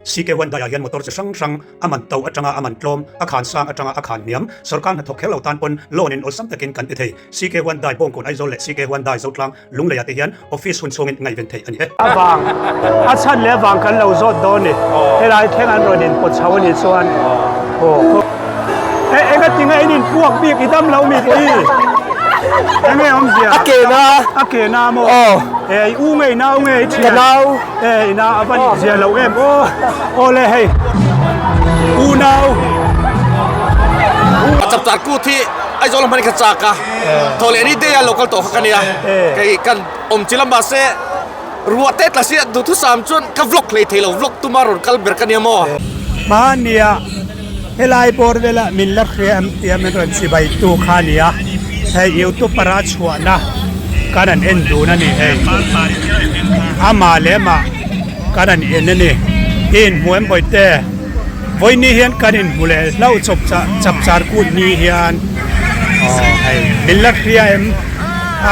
CK Hyundai ah hian motor chi hrang hrang a man to atanga a man tlawm, a khan sang atanga a khan hniam, sorkar hnathawk kher lo tan pawn loan in awlsam takin kan ti thei. CK Hyundai Bawngkawn Aizawl leh CK Hyundai Zotlang Lunglei ah te hian office hun chhungin ngaihven theih a ni e. A vang, a chhan leh avang kan lo zawt dawn ni. Helai thleng an rawn inpawt chho a nih chuan aw. E eng a tinge in inpuak bik i dam lo mi pawh i? Enge awmzia? A ke na. A ke na maw? Aw. E i u nge i nau nge i thian? Ka nau. E i nau a va zia lo em aw. Aw le hei u nau. A chapchar kut hi Aizawl hman ka chak a thaw leh ni day a local tawh kha ka nia kei kan awm chi lam mahse ruah te tla sia duhthusam chuan ka vlog hlei thei lo vlog tuma rawn kal ber ka nia maw. Hmania helai bawr vela min la hria em tia min rawn chibai tu kha a nia, hei youtuber a chhuahna kan han en dun a ni hei, amah leh amah kan han en a ni, i inhmu em bawihte? Vawiini hian kan inhmu leh hlauh chawp chap char kut ni hian aw hei min la hria em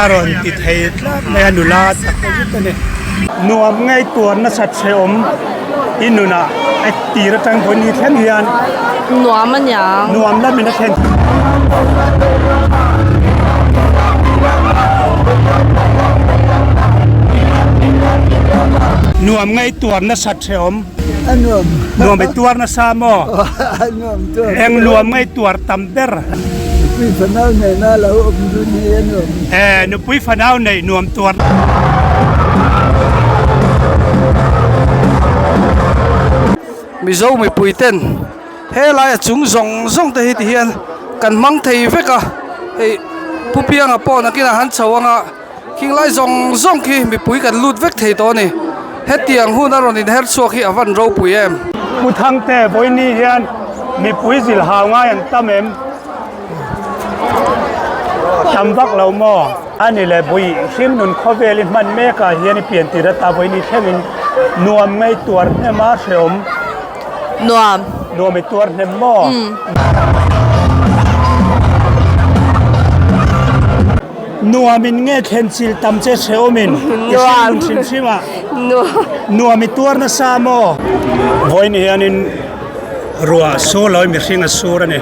a rawn ti thei tlat mai a nula tak zet a ni. Nuam ngei tuar nasat hrehawm i nunah a tir atang vawiini thleng hian Nuam a niang. Nuam lamin a thlen. Nuam ngei tuar nasat hrehawm. A nuam. Nuam i tuar nasa maw? A nuam tuar. Eng nuam ngei tuar tam ber? Nupui fanau neihna lo awm dun hi a nuam. E, nupui fanau neih nuam tuar. Mizo mipui ten helai a chung zawng zawng te hi ti hian kan hmang thei vek a, hei Pu Pianga pawh nakinah han chho anga. Khing lai zawng zawng khi mipui kan lut vek thei tawh a ni. Hetiang hun a rawn inher chhuak hi a van ropui em? Pu Thangte, Vawiini hian mipui zil hau ngai an tam em? Tam vak lo maw? A ni le, Bui hringnun khawvel i hman mekah hian i pian tir ata Vawiini thlengin nuam ngei tuar hnem a hrehawm. Nuam. Nuam i tuar hnem maw? Nuam in nge thlen chil tam che hrehawm in i hringnun hrim hrim a nuam i tuar nasa maw? Vawiin hianin ruah sur lo in mihring a sur a ni.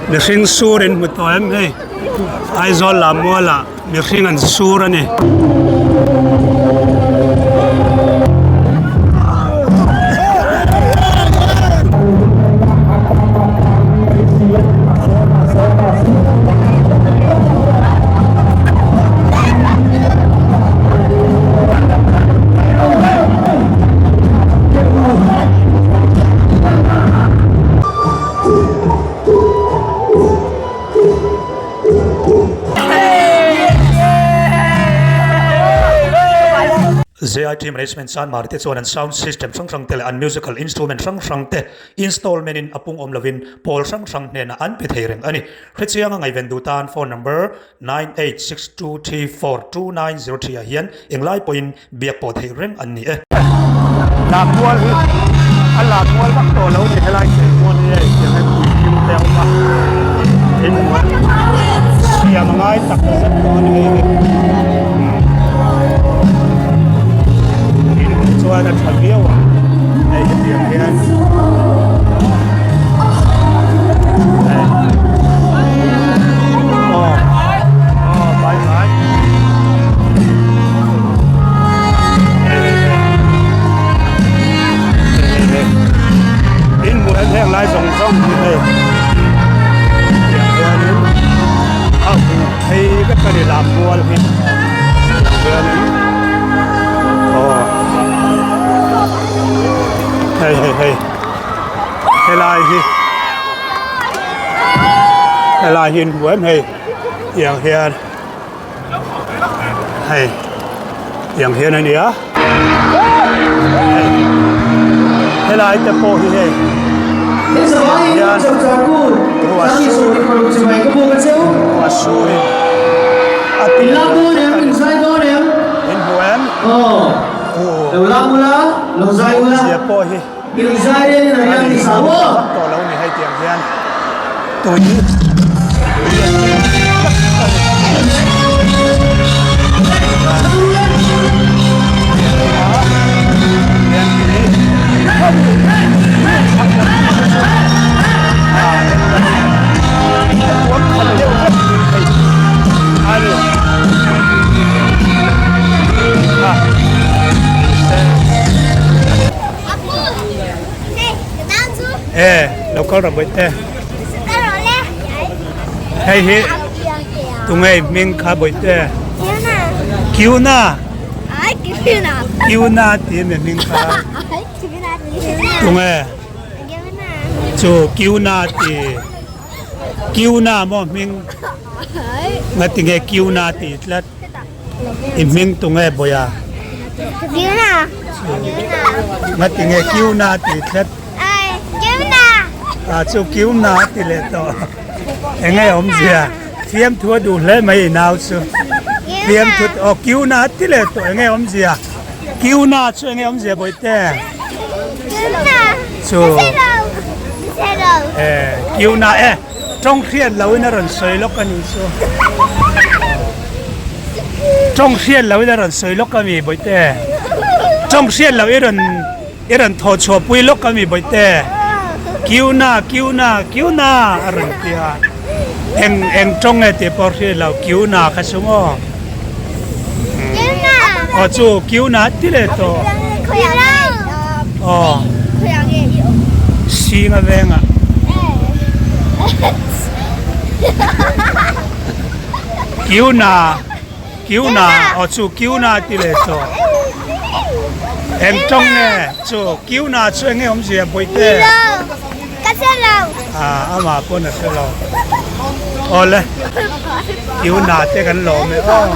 Mihring sur in hmu tawh em hei Aizawl lam mualah mihring an sur a ni. JIT Management Sanmar te chuan an sound system hrang hrang te leh an musical instrument hrang hrang te installment in a pung awm lovin pawl hrang hrang hnenah an pe thei reng a ni. Hrechianga ngaihven duh tan phone number 9862342903 ah hian englai pawhin biak pawh theih reng an ni e. Lammual hi a lammual vak tawh lo ni helai theimual hi hei tiang hian tui hlim te a awm a tin siam a ngai tak zet tawh a ni hei hi in chuan a tha viau ang hei hetiang hian. In hmuh em heng lai zawng zawng hi hei tiang hianin a huh phei vek a ni lam mual hi hianin aw hei hei hei helai hi helai hi in hmu em hei tiang hian hei tiang hian a ni a hei helai te pawh hi hei tiang hian ruah sur ruah surin a ti in hmu em Zia pawh hi a ni vak tawh lo ni hei tiang hian tui tui a tling vek a ni. Hian tui E lo kal rawh bawihte. Hei hi tunge i hming kha bawihte? Kiuna. Kiuna tih mi hming kha. Tunge? Chu Kiuna tih. Kiuna maw hming? Ngatinge Kiuna tih tlat? I hming tunge bawiha? Kiuna. Ngatinge Kiuna tih tlat? Kiuna. Ah chu Kiuna a ti leh tawh. Enge awmzia? Fiamthu a duh hle mai i nau chu. Fiamthu aw Kiuna a ti leh tawh enge awmzia? Kiuna chu enge awmzia bawihte? Kiuna. Chu. Eh Kiuna e. Tawng hriat loin a rawn sawi lawk a nih chu. Tawng hriat loin a rawn sawi lawk a mi bawihte. Tawng hriat loh i rawn i rawn thaw chhuah pui lawk a mi bawihte. Kiuna kiuna kiuna a rawn ti a. Eng eng tawng nge tih pawh hriat loh kiuna kha chu maw. Aw chu kiuna a ti leh tawh. Aw Singa vengah. Kiuna kiuna aw chu kiuna a ti leh tawh. Eng tawng nge chu kiuna chu eng nge awmzia bawihte? Ah amah pawn a hre lo. Awle kiuna te kan lawm e aw.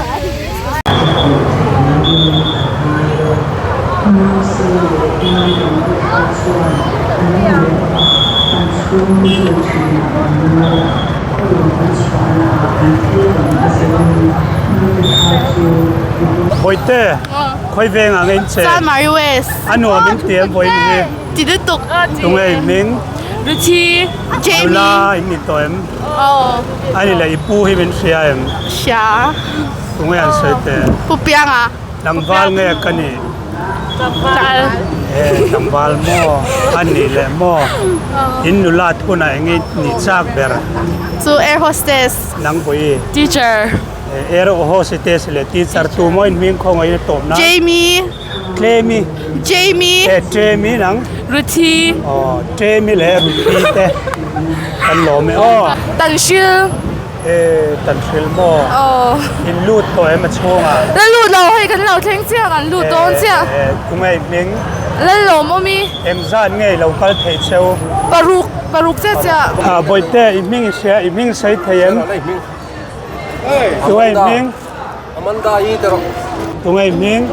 Bawihte khawi vengah nge in che? A nuam in ti em vawiin hi? Ti lutuk. Tunge i hming? Ruchi. Jamie. Nula in ni tawh em? Aw. A ni leh i pu hi min hria em? Hria. Tunge an sawi teh? Pu Pianga. Tlangval nge ka nih? Tlangval. E tlangval maw? A nih leh maw? In nula thunah eng i nih chak ber? Chu air hostess. Nang pawh i? Teacher. Air hostess leh teacher tu maw in hming khawngaih in a tawp nan? Jamie. Tlemi. Jamie. E Tlemi nang. Ruthi. Aw Tlemi leh Ruthi te kan lawm e aw. Tanhril. E Tanhril maw. Aw. In lut tawh em a chhungah. La lut lo hei kan lo thleng chiah kan lut dawn chiah. E tunge i hming. Lalawm awm i. Engzat nge i lo kal thei cheu. Paruk paruk chiah chiah. Ah Bawihte i hming i hria i hming sawi thei em. Tunge i hming. Amanda i te rawh. Tunge i hming?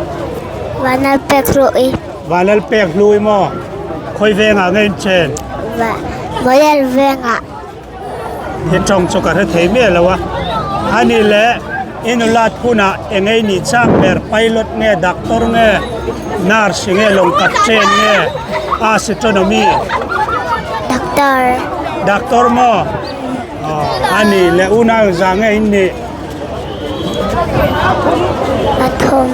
Vanal pek hlui. Vanal pek hlui maw? Khawi vengah nge in chen? Va Royal vengah. He tawng chu ka hre thei miah lo a. Ani leh i nulat hunah eng ei nih chak ber pilot nge doctor nge nurse nge lawng captain nge astronomy? Doctor. Doctor maw? Ani leh unau engzah nge in nih? Pathum.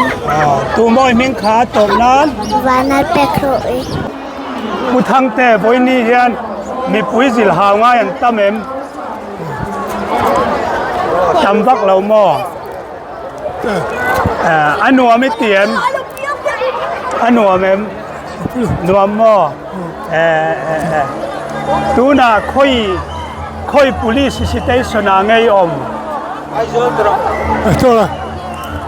Tu mawi hming kha a tawp nan. Vanal pek hlui. Pu Thangte vawiini hian mipui zil hau ngai an tam em? Tam vak lo maw? A nuam i ti em? A nuam em? Nuam maw? Tunah khawi khawi police station ah nge i awm? Aizawl te rawh. Aizawl ah.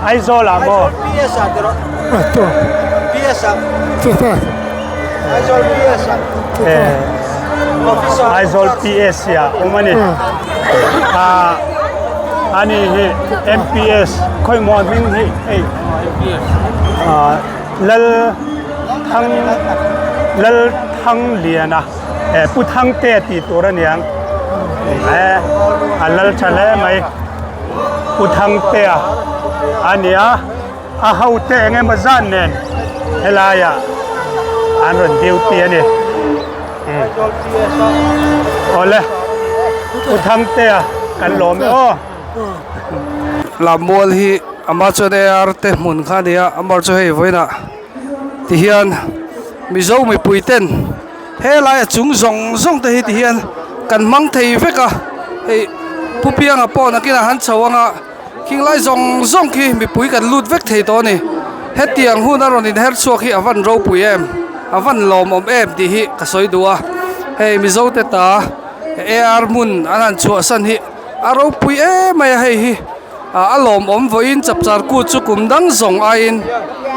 Aizawl ah maw? Aizawl PS ah te rawh. PS ah. Aizawl PS ah. Aizawl PS ah awm a ni. Ani hi MPS khawi maw hming hi hei. Lal Thang Lal Thang Liana eh Pu Thangtea tih tur a niang eh a lal tha hle mai Pu Thangtea a ni a a hote eng emaw zan nen helaiah an rawn duty a ni awle Pu Thangtea kan lawm e aw. Lammual hi amah chuan ar te hmun kha a ni a amah chu hei vawiinah ti hian mizo mipui ten helai a chung zawng zawng te hi ti hian kan hmang thei vek a hei pu pianga pawh nakinah han chho ang a khing lai zawng zawng khi mipui kan lut vek thei tawh a ni hetiang hun a rawn inher chhuak hi a van ropui em a van lawmawm em tih hi ka sawi duh a. Hei Mizo te ta AR hmun an han chhuahsan hi a ropui em mai a hei hi a lawmawm vawiin chapchar kut chu kum dang zawng aiin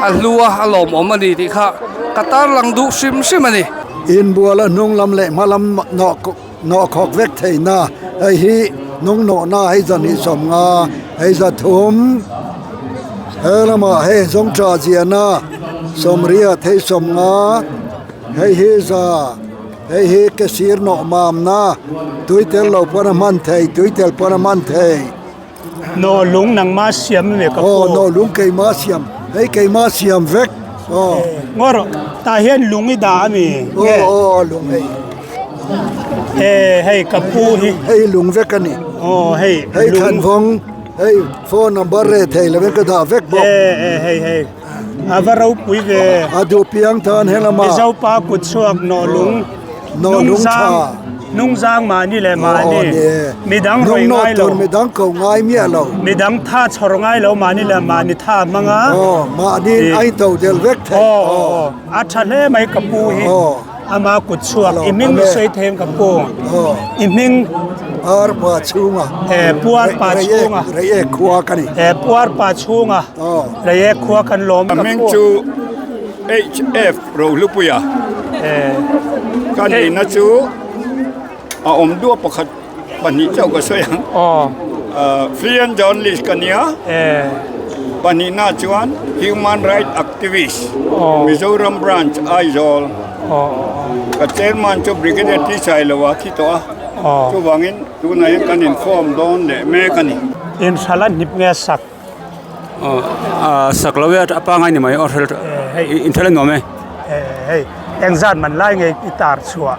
a hlu a a lawmawm a ni tih kha ka tarlang duh hrim hrim a ni. Inbual a hnung lam leh hma lam nawh nawh khawk vek theihna hei hi hnung nawhna hei zahnih sawmnga hei zathum he lamah hei zawng tha ziahna sawmriat hei sawmnga hei hi za. Hei hi ke sir nawh mamna tui tel lo pawn a hman thei tui tel pawn a hman thei. Nawh lung nangma siam nge ka pu? Aw nawh lung keima siam hei keima siam vek aw. Ngaw rawh tah hian lung i dah ami nge? Aw aw lung hei. E hei ka pu hi. Hei lung vek a ni. Aw hei lung. Hei thlanvawng hei phone number reh thei lovin ka dah vek bawk. E e hei hei. A va ropui ve. A duh piang tan he lama. Mizo pa kut chhuak nawh lung. Nawh lung tha. Hnungzang mahni leh mahni. Midang rawi ngai lo. Midang ko ngai miah lo. Midang tha chhawr ngai lo mahni leh mahni tha hmang a. Aw mahni a in to del vek thei. Aw aw a tha hle mai ka pu hi. Ama kut chhuak i hming i sawi thei em ka pu. I hming. Ar pa chhunga. Puar pa chhunga. Reiek khua ka ni. Puar pa chhunga. Reiek khua kan lawm ka hming chu HF Rohlupuia ka nihna chu a awm duah pakhat pahnih chauh ka sawi ang Freelance journalist ka nia pahnihna chuan Human Right Activist Mizoram Branch Aizawl ka chairman chu Brigadier T Sailoa thi tawh a chuvangin tunah hian kan inkhawm dawn leh mek a ni. Inhralh a hnip nge sak Sak lo e a pangai ni mai aw inthel a nuam e. Hei engzat man lai nge i tar chhuah?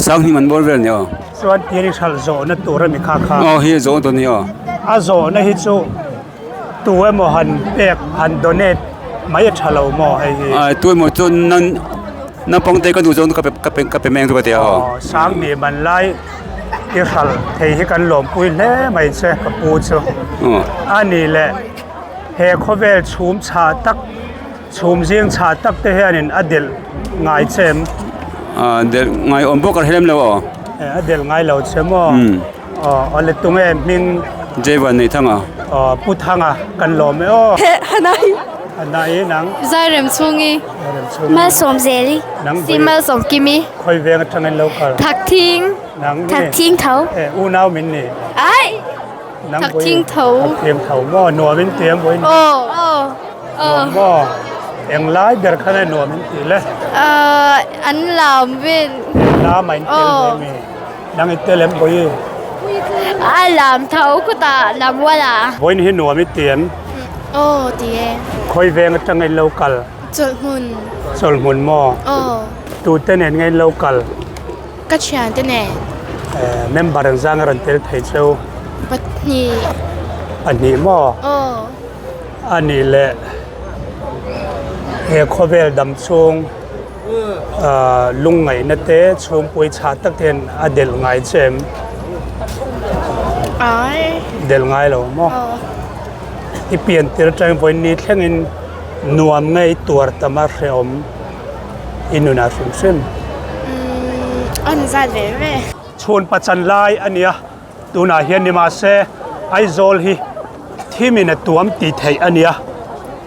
Sanghnih man bawr vel a ni aw. Chuan tir i hralh zawhna tur a mi kha kha. Aw hi zawhna tur a ni aw. A zawhna hi chu tu emaw han pek han donate mai a tha lo maw hei hi? Tu emaw chu nan naupang te ka duh zawng chu ka pe ka pe mai ang chu ka ti a aw. Sanghnih man lai. I hral thei hi kan lawmpui hle mai che ka pu chu. A ni le he khawvel chhum chhah tak chhum zing chhah tak te hianin a delh ngai che em? Delh ngai awm bawk a hrem lo aw. A delh ngai lo che maw? Aw le tunge hming? Jaivan nei thang a. Aw Pu Thanga kan lawm e aw. Hanai. Hanai nang. Zairem chhungi. Zairem chhungi. Malsawm zeli. Nang Si Malsawm kimi. Khawi veng atangin lo kal. Thakthing. Nang Thakthing tho. E unau min ni. Ai. Nang Thakthing tho. Thakthing tho maw nuam in ti em vawiin. Aw. Aw. Nuam maw. Eng lai ber khan a nuam in ti le. An lam vel. Lam a in tel ve mi. Nang i tel em vawi. A lam tho khutah lam wala. Vawiin hi nuam i ti em. Aw ti e. Khawi veng atangin lo kal. Chawlhhmun. Chawlhhmun maw? Aw. Tute nen nge in lo kal? Ka thiante nen. Eh, member ang zang a rawn tel thei cheu. Pahnih. Pahnih maw? Aw. A nih leh he khawvel dam chhung ah lungngaihna te chhungpui chhah tak te hian a delh ngai che em? Ai. Delh ngai lo maw? Aw. I pian tir atangin vawiin ni thlengin nuam nge i tuar tam a hrehawm i nunah hrim hrim. Umm an zat ve ve. Chhun pachan lai a nia, tunah hian ni mahse Aizawl hi thimin a tuam tih theih a nia,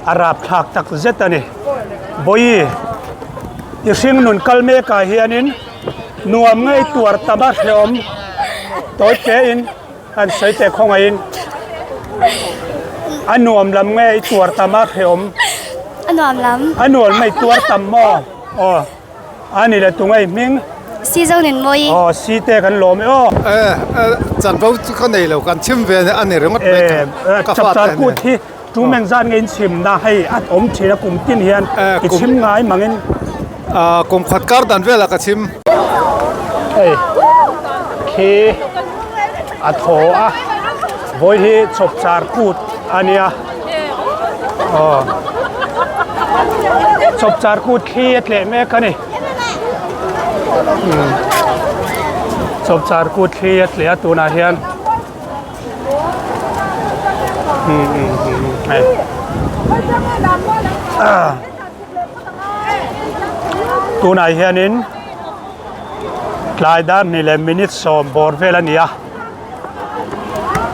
a rapthlak tak zet a ni. Vawi i hring nun kal mekah hianin nuam ngei tuar tam a hrehawm tawi tein Kan sawi teh khawngaihin a nuam lam nge i tuar tam a hrehawm? A nuam lam. A nuam lam i tuar tam maw? Aw a ni le tunge i hming? Si zo nen mawi. Aw si te kan lawm e aw. Chanvo chu ka nei lo kan chim ve a ni ringawt mai ka Chapchar kut hi tu meng zat nge in chim na hei a awm thin a kum tin hian i chim ngai mangin. Kum khat kar dan velah ka chim. Hei khi a thaw a vawi hi chawpchar kut a nia aw chawpchar kut khi a tleh mek a ni chawpchar kut khi a tleh a tunah hian. Tunah hianin. Tlai dar hnih leh minute sawm bawr vel a ni a,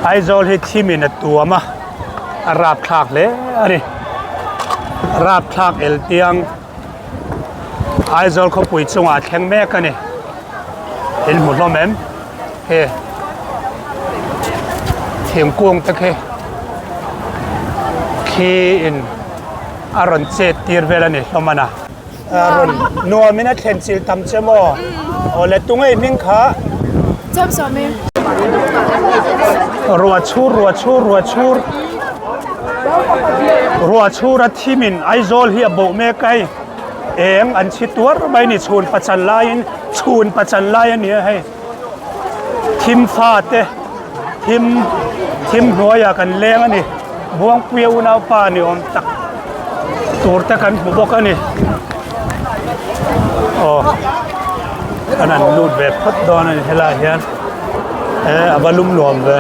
Aizawl hi thimin a tuam a, a rapthlak hle a ni. Rapthlak eltiang Aizawl khawpui chungah a thleng mek a ni. In hmu hlawm em? He thingkung te khi khi in a rawn chet tir vel a ni hlawm a na. A rawn nuam in a thlen chil tam che maw? Aw le tungei hming kha. Chawm sawmi. Ruah chhur ruah chhur ruah chhur ruah chhur a thim in Aizawl hi a boh mek a hei eng an chhi tuar mai ni chhun pachan laiin chhun pachan lai a ni a hei thim fa te thim thim hnuaiah kan leng a ni Buangpuia unaupa ni awm tak tur te kan hmu bawk a ni aw an han lut ve phawt dawn a ni helaiah hian e a va lum nuam ve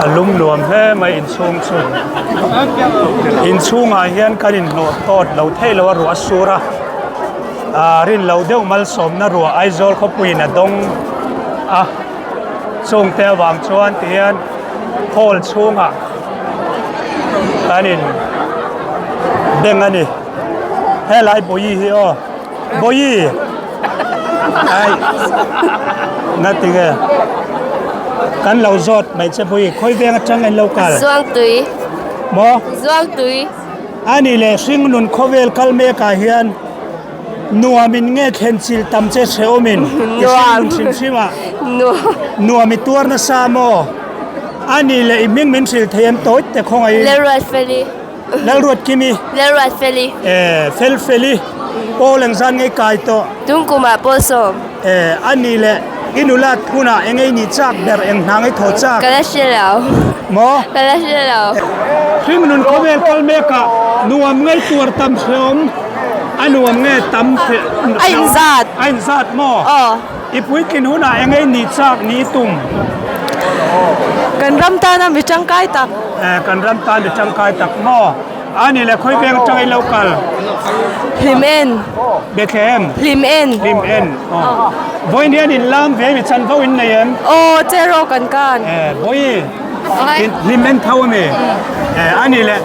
a lum nuam hle mai inchhung chu inchhungah hian kan inhnawh tawt lo thei lo a ruah a sur a. Aaa rin loh deuh malsawmna ruah Aizawl khawpuiin a dawng a, chungte avang chuan tihian hall chhungah kan in beng a ni. Helai Bawihi hi aw Bawihi ai ngatinge kan lo zawt mai che Bawihi khawi veng atang in lo kal? Zuangtui. Maw? Zuangtui. A ni leh hringnun khawvel kal mekah hian nuamin nge thlen chil tam che hrehawmin i hringnun hrim hrim ah nuam i tuar nasa maw? A ni leh i hming min hrilh thei em tawit te khawngaihin? Lalruatfeli. Lalruatkimi. Lalruatfeli. E Felfeli Paul engzat ngei kai tawh? Tungkumah Pawlsawm. E a ni leh i nulat hunah eng ei ni chak ber eng hna ngei thaw chak? Ka la hre lo. Maw? Ka la hre lo. Hringnun khawvel kal mekah nuam ngei tuar tam hreawm a nuam nge tam hre A inzat. A inzat maw? Aw. I puitlin hunah eng ei ni chak ni i tum? Kan ram tana mi tangkai tak. E kan ram tan mi tangkai tak maw? A ni le khawi veng atang in lo kal. Hlim en. Bethlehem. Hlim en. Hlim en. Aw. Vawiin hian in lam ve mi chanvo in nei em? Aw cheraw kan kan. E vawi hlim en tho ami. E a ni le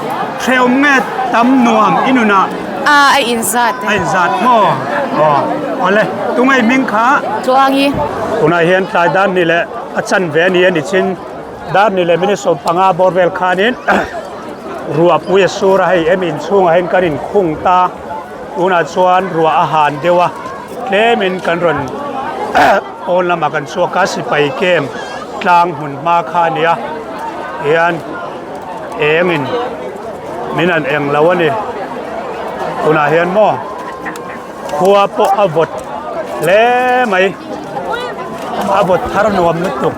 hrehawm nge tam nuam i nunah. A a inzat. A inzat maw? Aw awle tungei hming kha. Tluangi. Tunah hian tlai dan ni le a chan ve a ni a ni chin. Dar ni leh minute 15 bawr vel khanin ruah pui a sur a, hei em inchhungah hian kan inkhung ta, tunah chuan ruah a han deuh a, tlemin kan rawn pawn lamah kan chhuak a, sipai camp tlang hmun hma kha a ni a, hian engin min han eng lo a ni, tunah hian maw. Khua pawh a vawt hle mai, a vawt thar nuam lutuk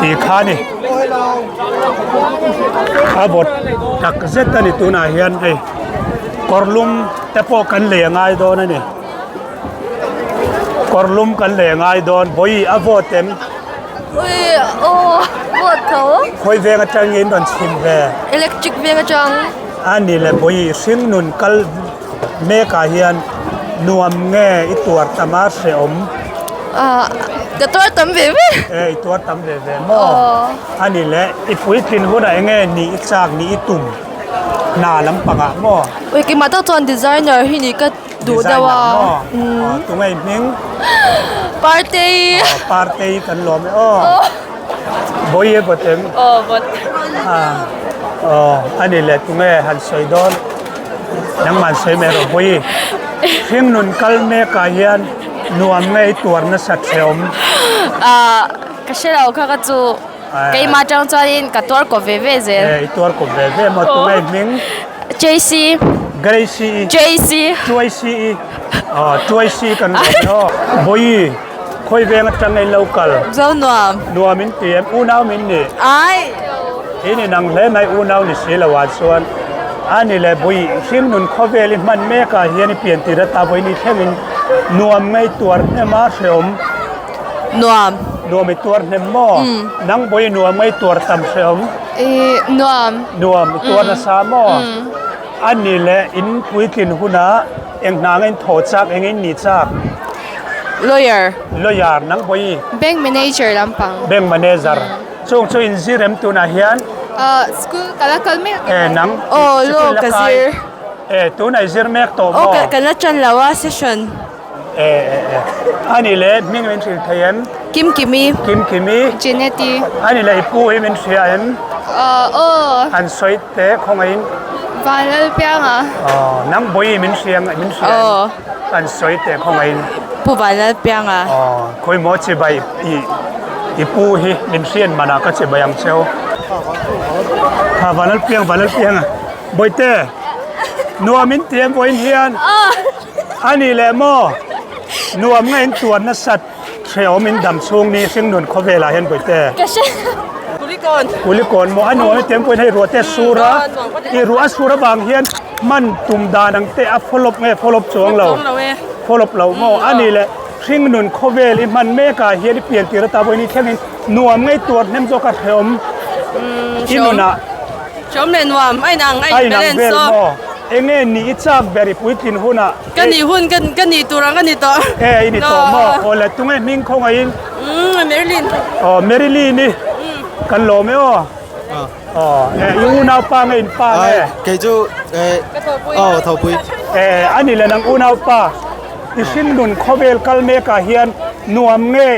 tih kha a ni. A vawt tak zet a ni tunah hian hei kawr lum te pawh kan lei a ngai dawn a ni. Kawr lum kan lei a ngai dawn, vawi a vawt em? Ui aw vawt tho. Khawi veng atangin rawn chhim ve? Electric veng atang. A ni le Bawi, hringnun kal mekah hian nuam nge i tuar tam a hrehawm? Ah, ka tuar tam ve ve. E, i tuar tam ve ve maw? A ni le, i puitlin hunah eng nge ni i chak ni i tum hna lampangah maw? Ui, keimah tak chuan designer hi ni ka duh deuh a. Designer maw? Aw, tunge i hming? Partei. Aw, Partei kan lawm e aw. Bawi e bawt em? Aw bawt. Ah, aw ani le tunge han sawi dawn nangman sawi mai rawh Bawi. Hringnun kal mekah hian nuam nge i tuar nasa ṭheawm? Ah, ka hre lo kha ka chu keimah aṭang chuanin ka tuar kawp ve ve zel. Eh, i tuar kawp ve ve maw tunge i hming? Tracy. Gracie. Tracy. Tracy. Aw, Tracy kan lawm e aw. Bawi. Khawi veng atang in lo kal. Zo nuam. Nuam in ti em? Unau min ni. Ai. In inang hle mai unau ni si lo ah chuan a ni le bui hringnun khawvel i hman mek ah hian i pian tir ata vawi ni thleng in nuam ngei tuar hnem a hrehawm. Nuam. Nuam i tuar hnem maw? Nang bui nuam ngei tuar tam hrehawm. I nuam. Nuam i tuar nasa maw? A ni le in puitlin hunah. Eng hna nge in thaw chak, eng in ni chak? Lawyer. Lawyer, nang bawi? Bank manager lampang. Bank manager. Chung chu in zir em tunah hian? Uh, school ka la kal mek. Eh, nang? Oh, law ka zir. Eh, tunah i zir mek tawh maw? Oh, ka la tan lo a session. Eh, eh, eh. Ani le hming min hrilh thei em? Kim Kimi. Kim Kimi. Jeneti. Ani le i pu hi min hria em? Uh, oh. An sawi te khawngaihin. Vanlalpianga. Oh, nang bawi min hria min hria em? Oh. An sawi te khawngaihin. Pu Vanlalpianga. Oh, khawi maw chibai i i pu hi min hrian manah ka chibai ang cheu. Tha Vanlalpiang Vanlalpianga. Bawihte, nuam in ti em vawiin hian? A ni leh maw? Nuam nga in tuan nasat hrehawm in dam chhung ni hringnun khawvelah hian Bawihte. Ka hre. Kulikawn. Kulikawn maw? A nuam in ti em vawiin hei ruah te a sur a, i ruah a sur avang hian hman tum dan ang te a follow nge follow chuang lo? Follow lo maw? A ni leh hringnun khawvel i hman mekah hian i pian tir ata vawiin i thlengin nuam ngei tuar hnem zawk a hrehawm i nunah. Chawm leh nuam a inang a in balance aw. Enge ni i chak ber i puitlin hunah. Ka nih hun ka nih tur ang ka ni tawh. E i ni tawh maw? Aw le tunge hming khawngaihin. Umm Marilyn. Aw Marilyn i kan lawm e aw. Aw e i unaupa nge in pa nge? Kei chu e aw thopui. E a ni le nang unaupa i hringnun khawvel kal mekah hian nuam nge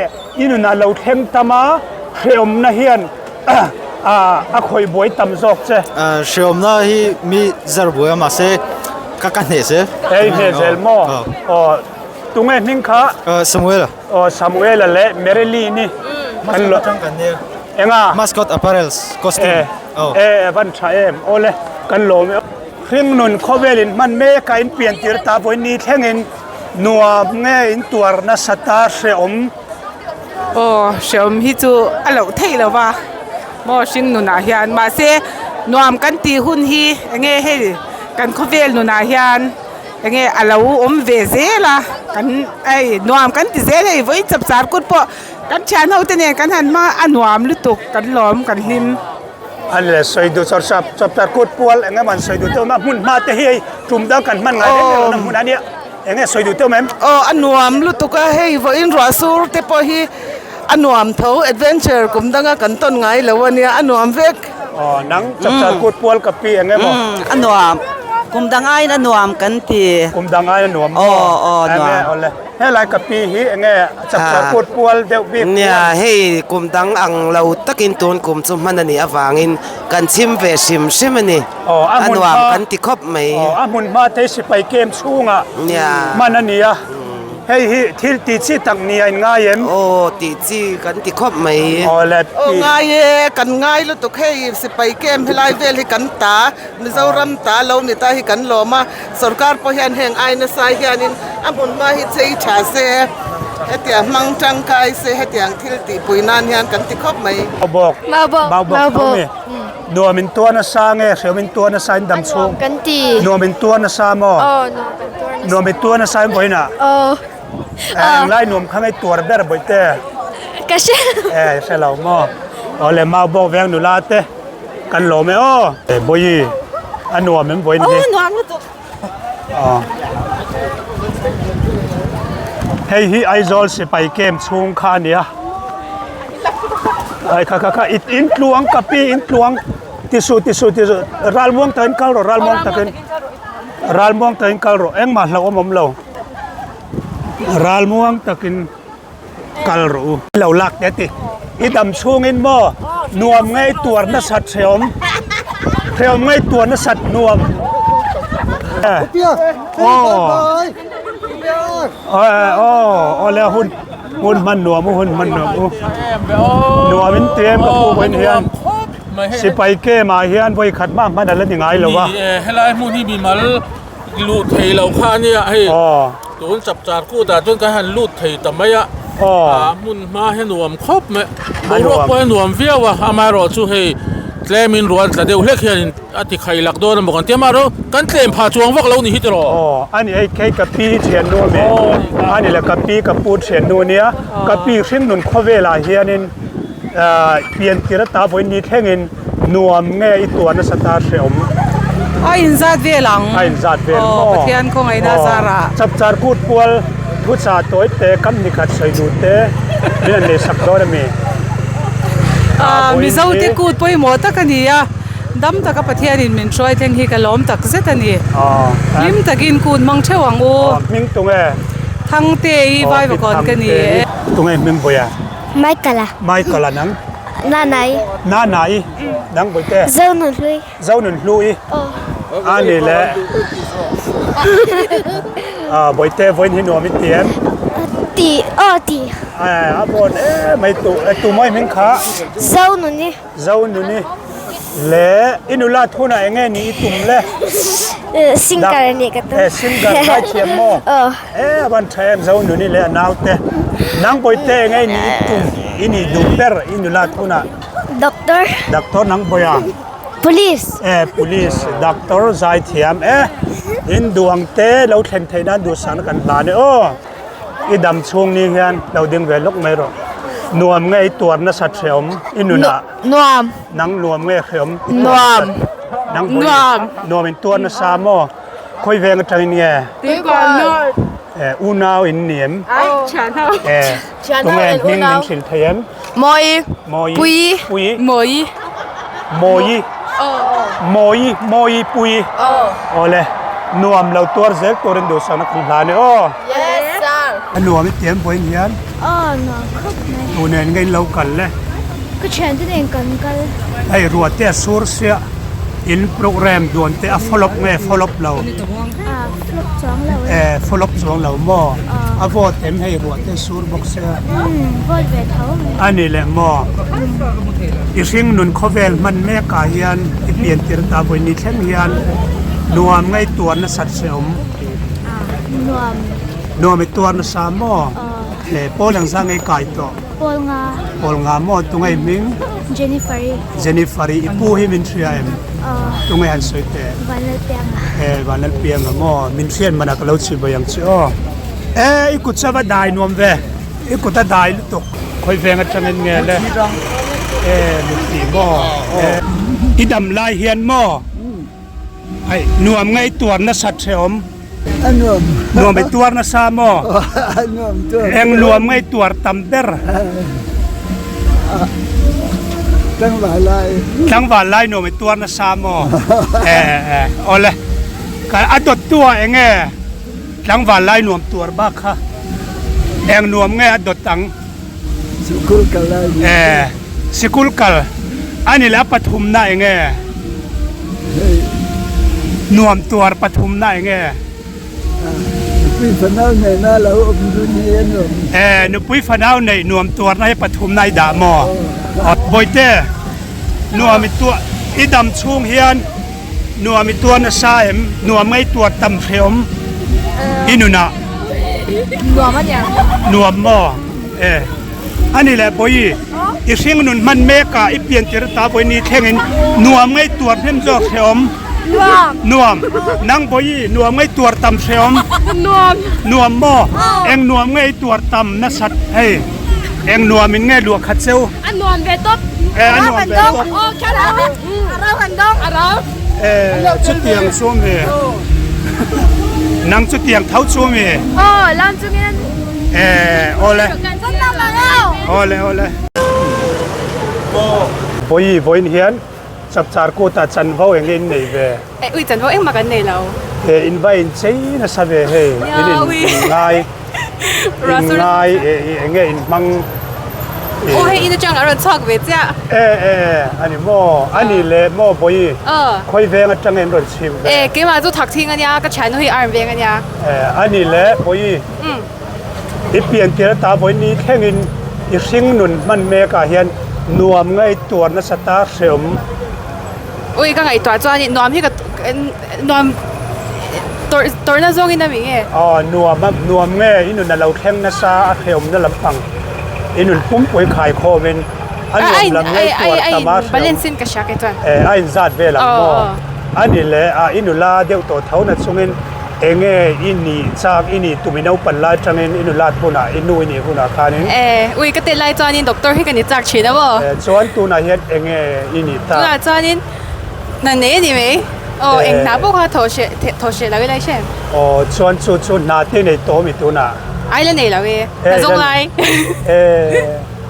i nunah lo thleng tam a hrehawmna hian a khawih buai tam zawk che. Hreawmna hi mi zar buai a mahse ka ka hneh zel. Hei hneh zel maw? Aw tunge hming kha? Samuel-a. Aw Samuel-a leh Marilyn-i. Mascot atang kan nia. Enga? Mascot apparels costume. E van tha em. Awle kan lawm e. Hringnun khawvelin hman mek a in pian tir ta vawi ni thlengin nuam nge in tuar nasa ta hreawm. Aw hreawm hi chu a loh theih lo va maw hring nunah hian mahse nuam kan tih hun hi enge hei kan khawvel nunah hian enge a lo awm ve zel a kan hei nuam kan ti zel hei vawi chap char kut pawh kan thian ho te nen kan han hma a nuam lutuk kan lawm kan hlim. A le sawi duh chawr chap chap char kut pual eng emaw an sawi duh teuh a hmun hma te hi hei tum dang kan hman ngai reng reng lohna hmun a nia. Eng nge sawi duh teuh mem? Aw a nuam lutuk a, hei vawiin ruah sur te pawh hi a nuam tho, adventure kum danga kan tawn ngai lo a nia, a nuam vek. Aw nang chapchar kut pual ka pi eng emaw? A nuam, kum dang aiin a nuam kan ti. Kum dang aiin a nuam maw? Aw aw nuam. Enge awle, helai ka pi hi eng nge chapchar kut pual deuh bik pual? Nia, hei kum dang ang lo takin tun kum chu hman a nih avangin kan chim ve hrim hrim a ni. A nuam kan ti khawp mai. Aw, a hmun hma te sipai kem chhungah hman a ni a, hei hi thil tih chi tak ni a in ngai em? Aw, tih chi kan ti khawp mai. Aw le, Aw ngai e, kan ngai lutuk hei sipai kem helai vel hi kan ta, Mizoram ta lo ni ta hi kan lawm a, sorkar pawh hian heng ai nasa hianin a hmun hma hi chei tha se, hetiang hmang tangkai se hetiang thil tihpui nan hian kan ti khawp mai. Maubawk, Maubawk, Nuam in tuar nasa nge hreawm in tuar nasa in dam chhung? Nuam kan ti. Nuam in tuar nasa maw? Aw, nuam kan tuar nasa. Nuam in tuar nasa in vawiin ah? Aw. Eng lai nuam kha ngei tuar ber bawihte? Ka hre lo. E, hre lo maw? Aw le mau bawk veng nula te kan lawm e aw. Bawihi, a nuam em vawiin hi? Aw, nuam lutuk. Aw. Hei hi Aizawl sipai camp chhung kha a nia. Ai kha kha kha i in tluang ka pi in tluang tisu tisu tisu ralmuang takin kal rawh ralmuang takin ralmuang takin kal rawh engmah hlauhawm awm lo ralmuang takin kal rawh u. Lo lak te ti i dam chhungin maw nuam ngei tuar nasat hreawm hreawm ngei tuar nasat nuam aw aw le hun hun hman nuam u hun hman nuam u nuam in tlem ka pu vawiin hian sipai kem ah hian vawi khat hma hman a la ni ngai lo a. Helai hmun hi mimal Luh thei loh kha a nia hei tun chapchar kut ah chuan kan han lut thei ta mai a a hmun hma hi a nuam khawp mai boruak pawh hi a nuam viau a amaherawh chu hei tlem in ruan tla deuh hlek hian a ti khai lak dawn a maw kan ti a amaherawh kan tlem phah chuang vak lo ni hi tiraw. Aw a ni hei hei ka pi thiannu a mi a ni le ka pi ka pu thiannu nia ka pi hringnun khawvelah hianin Pian tir ata vawi ni thlengin nuam nge i tuah nasa ta hrehawm? A inzat vel ang. A inzat vel maw? Aw, Pathian khawngaihna a zar ah. Chapchar kut pual thuchah tawi te, kam nikhat sawi duh te min han neihsak dawn a mi? Ah, Mizo te kut pawimawh tak a ni a, dam taka Pathianin min hruai thleng hi ka lawm tak zet a ni. Hlim takin kut hmang theuh ang u. Hming tunge? Thangte i Vaivakawn ka ni e. Tunge hming Bawia? Michael-a. Michael-a nang? Nanai. Nanai? Nang Bawihte? Zonunhlui. Zonunhlui? Aw. A ni le. Ah, Bawihte vawiin hi nuam i ti em? Ti, aw ti. A bawn em mai tu, tu mawi hming kha? Zonuni. Zonuni. Le, i nula thunah eng nge ni i tum le? Singer nih ka tum. Eh, singer zaithiam maw? Aw. Eh, a van tha em Zonuni leh a naute. Nang Bawihte eng nge ni i tum, i nih duh ber i nula thunah? Doctor. Doctor nang Bawiha? Police. Eh, police, doctor zaithiam eh. In duh ang te lo thlen theih nan duhsakna kan hlan e aw. I dam chhung ni hian lo ding ve lawk mai rawh. Nuam nge i tuar nasat hreawm i nunah? Nuam. Nang nuam nge hreawm i tuar Nuam. nasat? Nang pawh Nuam. Nuam in tuar nasa maw? Khawi veng atangin nge? Tuikual North. Eh, unau in ni em? Ai, thian ho. Eh, Thian ho tunge in hming unau. min hrilh thei em? Mawi. Mawi. Pui. Pui. Mawi. Mawi. Mawi, Mawi Pui. Awle, nuam lo tuar zel turin duhsakna kan hlan e aw. Yes, sir. A nuam i tiam vawiin hian. Aw, nuam khawp mai. Tu nen nge in lo kal le? Ka thiante nen kan kal. Hei ruah te a sur sia, in program duan te a follow nge follow lo? Ah, flop chuang lo e. Eh, flop chuang lo maw? A vote em hei ruah te sur bawk sia. Umm, vote ve tho mai. A ni leh maw? I hring nun khawvel hman mek ah hian i pian tir ta vawi ni thleng hian nuam ngei tuar nasat hre awm. Ah, nuam. Nuam i tuar nasa maw? Eh, pawl ang za ngei kai tawh. Pawl nga. Pawl nga maw? Tunge i hming? Jennifer-i. Jennifer-i, i pu hi min hria em? Aw. Tunge han sawi teh? Vanlalpianga. Eh, Vanlalpianga maw? Min hriat manah ka lo chhi vawi ang che aw. Eh, i kut chu a va dai nuam ve. I kut a dai lutuk. Khawi veng atangin nge le? Eh, mitthi maw? Eh, i dam lai hian maw? Ai, nuam ngei tuar nasat hrehawm. A nuam. Nuam i tuar nasa maw? A nuam tuar. Eng nuam ngei tuar tam ber? Tlangval lai. Tlangval lai nuam i tuar nasa maw? Eh, eh, awle. Ka a dawt tu ah eng nge tlangval lai nuam tuar bak kha? Eng nuam nge a dawt ang? Sikul kal lai ni. Eh, sikul kal. Ani leh a pathumna eng nge? Nuam tuar pathumna eng nge? Nupui fanau neihna lo awm dun hi a nuam. Eh, nupui fanau neih nuam tuarna hi pathumna i dah maw? Bawihte, nuam i tuah, i dam chhung hian Nuam i tuar nasa em? Nuam ngei tuar tam hreawm i nunah. Nuam a nia. Nuam maw? E. Ani leh Bawi, i hring nun hman mek ah i pian tir ta Bawi ni thlengin nuam ngei tuar hnem zawk hreawm. Nuam. Nuam. Nang Bawi, nuam ngei tuar tam hreawm. Nuam. Nuam maw? Eng nuam ngei tuar tam nasat hei. Eng nuam in nge luah khat cheu? A nuam ve tawp. E, a nuam ve tawp. Aw, kher a. A rau han dawng. A rau. E, chutiang chu mi. Nang chutiang tho chu mi. Aw, lam chungin. E, awle. Awle, awle. Vawi vawiin hian chapchar kutah chanvo eng nge in nei ve? E, ui chanvo engmah kan nei lo. E, in va in chei nasa ve hei. In in ngai. In ngai eng nge in hmang. Aw hei in atang a rawn chhuak ve chiah. E e a ni maw a ni leh maw Bawi khawi veng atang in rawn chhim ve. E keimah chu thak thing a nia ka thiannu hi arm veng a nia. E a ni leh Bawi i pian tir ata vawi ni thleng in i hring nun hman mek ah hian nuam ngei tuar nasa ta hreawm. Ui ka ngaihtuah chuan i nuam hi ka nuam tawrh tawrhna zawngin a mi nge? Aw nuam a nuam nge i nun a lo thleng nasa a hreawmna lampang i nun pumpui khaikhawmin a nuam lam ngei tuar tam a hreawm. Balance in ka hria kei chuan. Eh a inzat vel ang maw? A ni leh a i nula deuh tawh tho na chungin enge i nih chak i nih tum i naupan lai tangin i nulat hunah i nu i nih hunah khanin. Eh ui ka tet lai chuanin doctor hi ka ni chak thin a maw? Eh chuan tunah hian enge i nih tak? Tunah chuanin na nei a ni mai. Aw eng hna pawh kha thawh hreh thawh hreh lo ila i hre em? Aw chuan chu chu hna te nei tawh mi tunah? Ai la nei lo e, hna zawng lai. E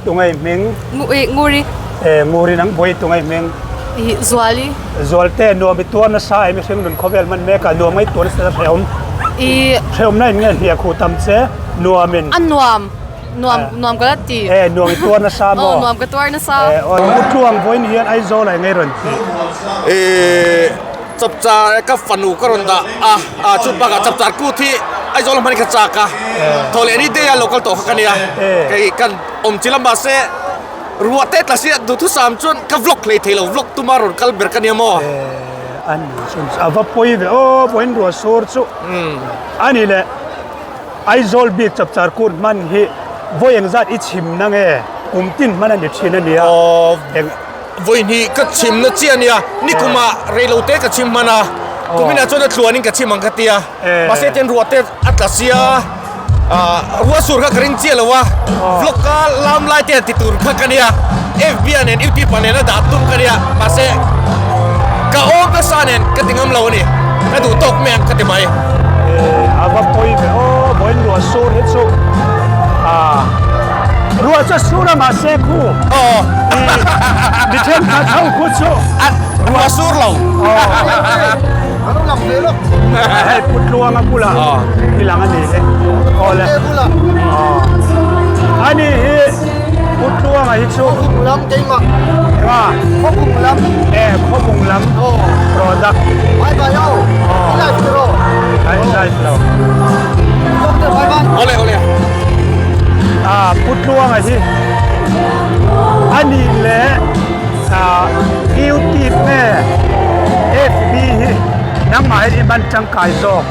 tungai hming? Nguri. E Nguri nang buai tungai hming? I Zuali. Zualte nuam i tuar nasa em i hring nun khawvel hman mek a nuam ngai tuar nasa hrehawm. I hrehawm na in nge hliah khuh tam che nuam in. A nuam. Nuam nuam ka la ti. E nuam i tuar nasa maw? Aw nuam ka tuar nasa. E aw u tluang vawiin hian Aizawl ah eng nge rawn ti? E chapchar ka fanu ka rawn dah a a chu bakah chapchar kut hi Aizawl hman ka chak a thaw leh ni day a local tawh kha ka nia kei kan awm chi lam mahse ruah te tla sia duhthusam chuan ka vlog hlei thei lo vlog tuma rawn kal ber ka nia maw? E a ni chu a va pawi ve aw vawiin ruah sur chu a ni le. Aizawl bik chapchar kut hman hi vawi engzat i chhim na nge? Kum tin hman a ni thin a nia. Aw, vawi hnih ka chhim na chiah a nia. Nikumah reilote ka chhim hman a, kuminah chuan a tluanin ka chhim ang ka tia. Mahse ten ruah te a tla sia, ruah sur kha ka ring chiah lo a, vlog ka lam lai te han ti tur kha ka nia. FB ah nen YouTube ah nen a dah tum ka nia, mahse ka awm nasa nen ka ti ngam lo a ni, ka duh tawk mai ang ka ti mai. Eh, a va pawi ve aw, vawiin ruah sur hi chu ah ruah chu a sur a mahse khu aw mi thenkhat ho khu chu ruah sur lo hei Pu Tluanga bulah i lang a ni hi awle aw ani hi Pu Tluanga hi chu Khawbung lam keimah. Enga? Khawbung lam. E Khawbung lam product. Bye bye ho. I live tiro. Ai live lo. Bye bye. Ole ole. Ah Pu Tluanga hi ani leh ah YouTube nge FB hi nangmah hian i hman tangkai zawk.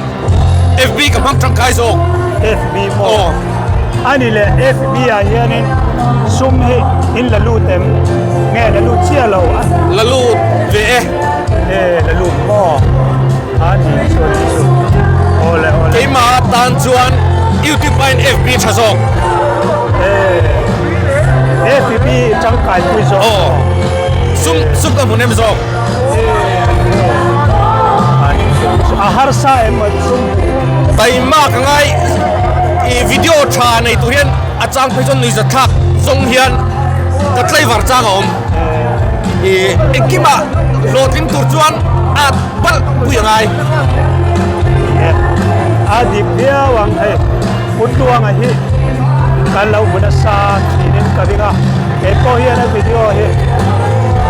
FB ka hmang tangkai zawk. FB maw? Ani leh FB ah hianin sum hi in la lut em? Nge la lut chiah lo a? La lut ve e. E la lut maw? A ni chu a ni chu. Awle awle. Keimah tan chuan YouTube aiin FB tha zawk. E FB tangkai pui zawk. Aw. Sum sum ka hmu nem zawk. A harsa em a chu. Taima ka ngai i video tha nei tur hian a chang phei chuan nuihzat thlak zawng hian ka tlaivar chang a awm. I engkimah hlawhtling tur chuan a palh pui a ngai. A dik viau ang hei Putluanga hi kan lo hmu nasa thinin ka ring a. Kei pawh hian a video hi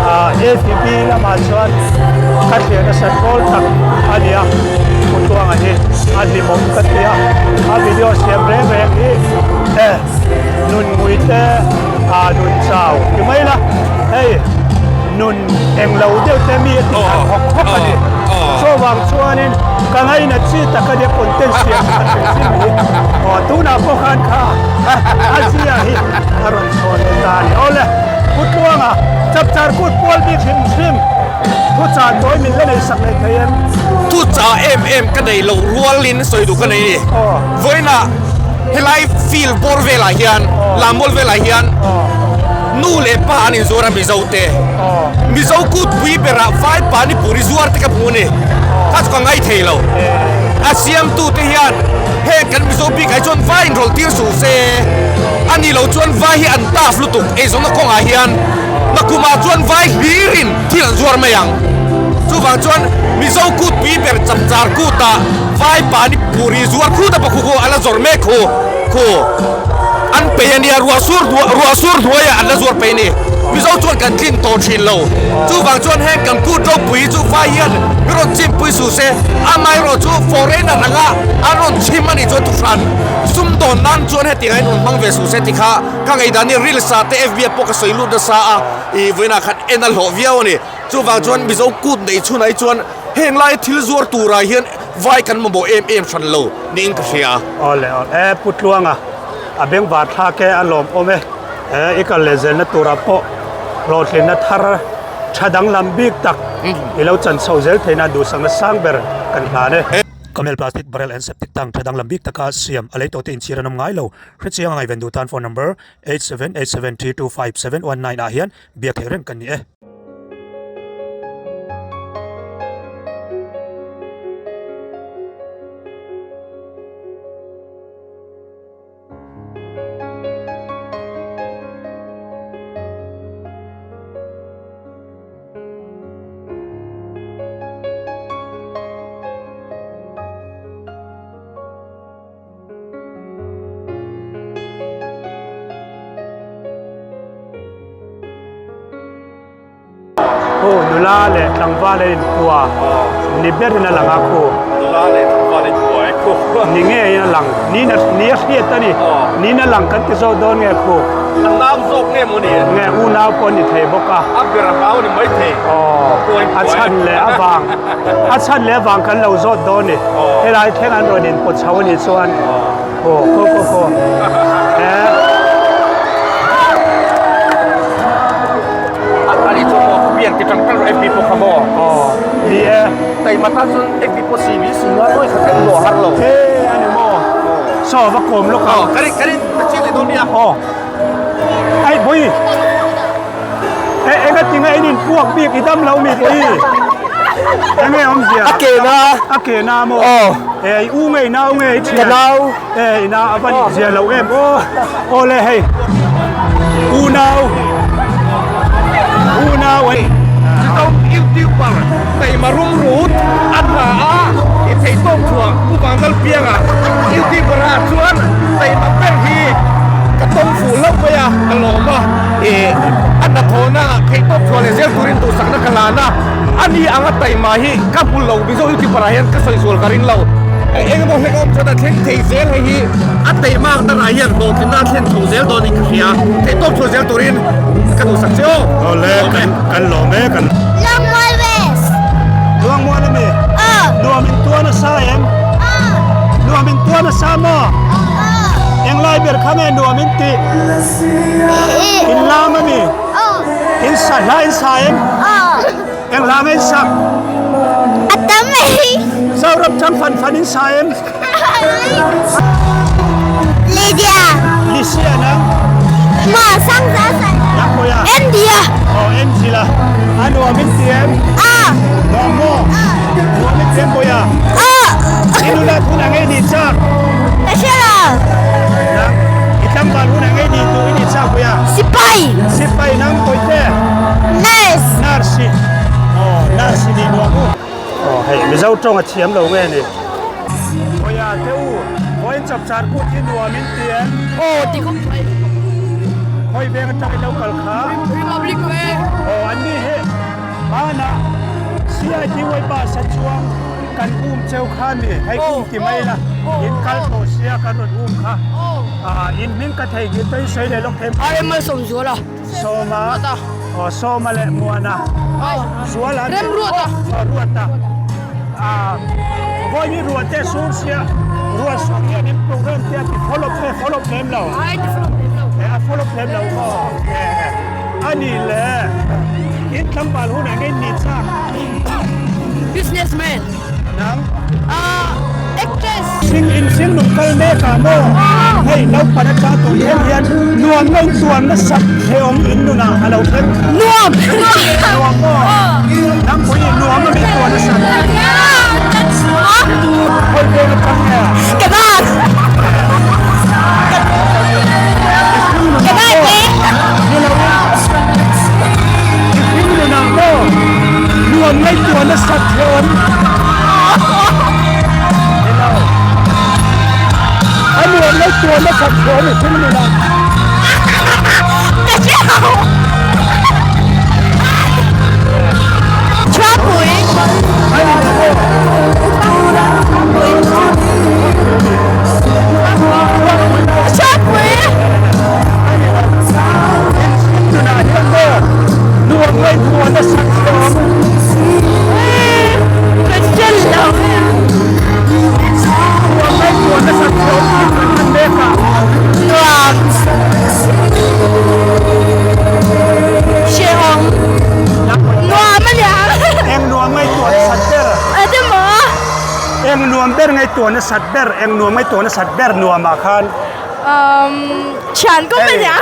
ATP lamah chuan ka thlir nasa thawl tak a ni a, Pu Tluanga hi a hlimawm ka ti a, a video siam reng reng hi eh nun ngui te ah nun chau ti mai la, hei nun englo deuh te mi a ti thar hawk hawk a ni. Chuvang chuanin ka ngainat chi tak a nia content siam ka hrim hrim hi aw tunah pawh khan kha a zia hi a rawn chhawn leh ta a ni. Awle Pu Tluanga chapchar kut pual bik hrim hrim thuchah tawi min la nei sak leh thei em? Thuchah em em ka nei lo rualin sawi duh ka nei a ni. Vawiinah helai field bawr velah hian lammual velah hian Nu leh pa an inzuar a Mizo te. Mizo kut pui berah vai panipuri zuar te ka hmu a ni. Kha chu ka ngai thei lo. A siamtu te hian heng kan Mizo bik ah hi chuan vai inrawlh tir suh se. A ni lo chuan vai hi an tough lutuk eizawnna kawngah hian nakumah chuan vai hlirin thil an zuar mai ang. Chuvang chuan Mizo kut pui ber chapchar kutah vai panipuri zuar khut a pakhu khu a la zawr mek khu khu. An pei a nia, ruah sur ruah sur hnuaiah an la zuar pei a ni. Mizo chuan kan tlin tawh thin lo. Chuvang chuan heng kan kut ropui chu vai hian min rawn chimpui suh se, amaherawh chu foreigner anga an rawn chim a nih chuan thuhran sumdawn nan chuan hetiang in rawn hmang ve suh se ti kha ka ngaihdan hi reels ah te FB ah pawh ka sawi lut nasa a, ih vawiinah khan en a hlawh viau a ni. Chuvang chuan Mizo kut neih chhunah hi chuan heng lai thil zuar turah hian Vai kan mamawh em em hran lo niin ka hria. Awle awle e Pu Tluanga a bengvar thlak e a lawm awm e he i kal leh zelna turah pawh hlawhtlinna thar tha danglam bik tak i lo chan chho zel theihna duhsakna sang ber kan hlan e. Camel plastic barrel and septic tank tha danglam bik taka siam a lei tawhte inchhir an awm ngai lo. Hrechiang a ngaihven duh tan phone number 8787325719 ah hian biak theih reng kan ni e. Nula leh tlangval a inpua ni berin a lang a khu. Nula leh tlangval a inpua e khu. Ni ngeiin a lang. Niin a ni a hriat a ni. Niin a lang kan ti zawk dawn nge khu. A nau zawk nge maw ni? Nge unau pawh a ni thei bawk a. A ber a hlau a ni maithei. Aw, a chhan leh avang a chhan leh avang kan lo zawt dawn ni. Helai thleng an rawn inpawt chho a nih chuan. Aw kho kho kho eh. Ani chu maw pian ti tang tang FB pawh kha maw. Aw ni e. Taima tan chuan FB pawh si mi si nga nawi kha thleng luah har lo. He ani maw. Saw va kawm lawk ang. Aw ka rin ka rin ka chiang leh dawn nia. Aw. Ai bawi. E enga tinga in in puak bik i dam lo mi bawi. Enge awmzia. A ke na. A ke na maw. Aw. E i u ngei nau ngei i thian. Ka nau. E i na a va nih zia lo em aw. Aw le hei. Unau. Unau ai. Chutawng YouTuber taima rum rut a tha a i thei tawk chhuah Pu Vanlalpianga YouTuber ah chuan taima ber hi ka tawng fuh hlauh mai a ka lawm a i a hnathawhna thei tawk chhuah leh zel turin duhsakna ka lan a ani anga taima hi ka hmu lo Mizo YouTuber ah hian ka sawi zual ka ring lo eng emaw hlek a awm chuan a thleng thei zel hei hi a taima ang darah hian hlawhtlinna a thlen chho zel dawnin ka hria thei tawk chhuah zel turin ka duhsak che aw. Awle kan kan lawm e kan. Luangmual West. Luangmual ami? Aw. Nuam in tuan a sa em? Aw. Nuam in tuan a sa maw? Aw. Englai ber kha nge nuam in tih? Ih. In lam ami? Aw. In sa hla in sa em? Aw. Eng hla nge in sak? A tam mai. Zoram chang fan fan in sa em? Lydia. Lysia nang? Ma sang za sa. Nang kuya? India. Oh, Angela. A nuam in ti em? A. Nuam maw? Nuam in ti em kuya? A. I nula hun ang ei ni chak? Ka hre lo. Nang i tlangval hun ang ei ni duh i ni chak kuya? Sipai. Sipai nang kawite? Nurse. Nurse. Oh, nurse ni nuam u. Aw hei Mizo tawng a thiam lo nge ni. Khawiah te u vawiin chapchar kut hi nuam in ti em? Aw ti khawp mai. Khawi veng atang in lo kal kha? Republic veng. Aw an ni hi hmanah CITY bus a chuang kan um cheu kha mi hei um ti mai la in kal tawh sia kan rawn um kha. Ah in hming ka thei ngil te hi sawi leh lawk thei. RM Malsawmzuala. Sawma aw Sawma leh Muana Zuala Rem Ruata aw Ruata ah vawiin Ruate sur sia Ruat sur hian in program te a ti follow nge follow lem lo ai ti follow lem lo eh a follow lem lo maw eh ani le in tlangval hunah nge in ni chak businessman Nang? Ah, actress. Sing in sing nung kal mek ah maw? Hei naupang atang tawh thleng hian nuam lo tuam nasa hrehawm in nun ah a lo thleng. Nuam! Nuam maw? Nang pawh hi nuam a min tuah nasa. Khawi veng atang nge? Ka dan! Ka dan e! Ni lo in. I hring nun ah maw? Nuam ngaihtuah nasa hrehawm. Hello. A nuam lo tuan a khat thlawm i thil min a. Ka hre lo. Chhuapui. Ani na maw? Chhuapui. Tunah hian maw nuam ngaihtuah nasa thlawm. Eng nuam ber ngaihtuah nasat ber eng nuam ngaihtuah nasat ber nuamah khan. Thian kawp a nia.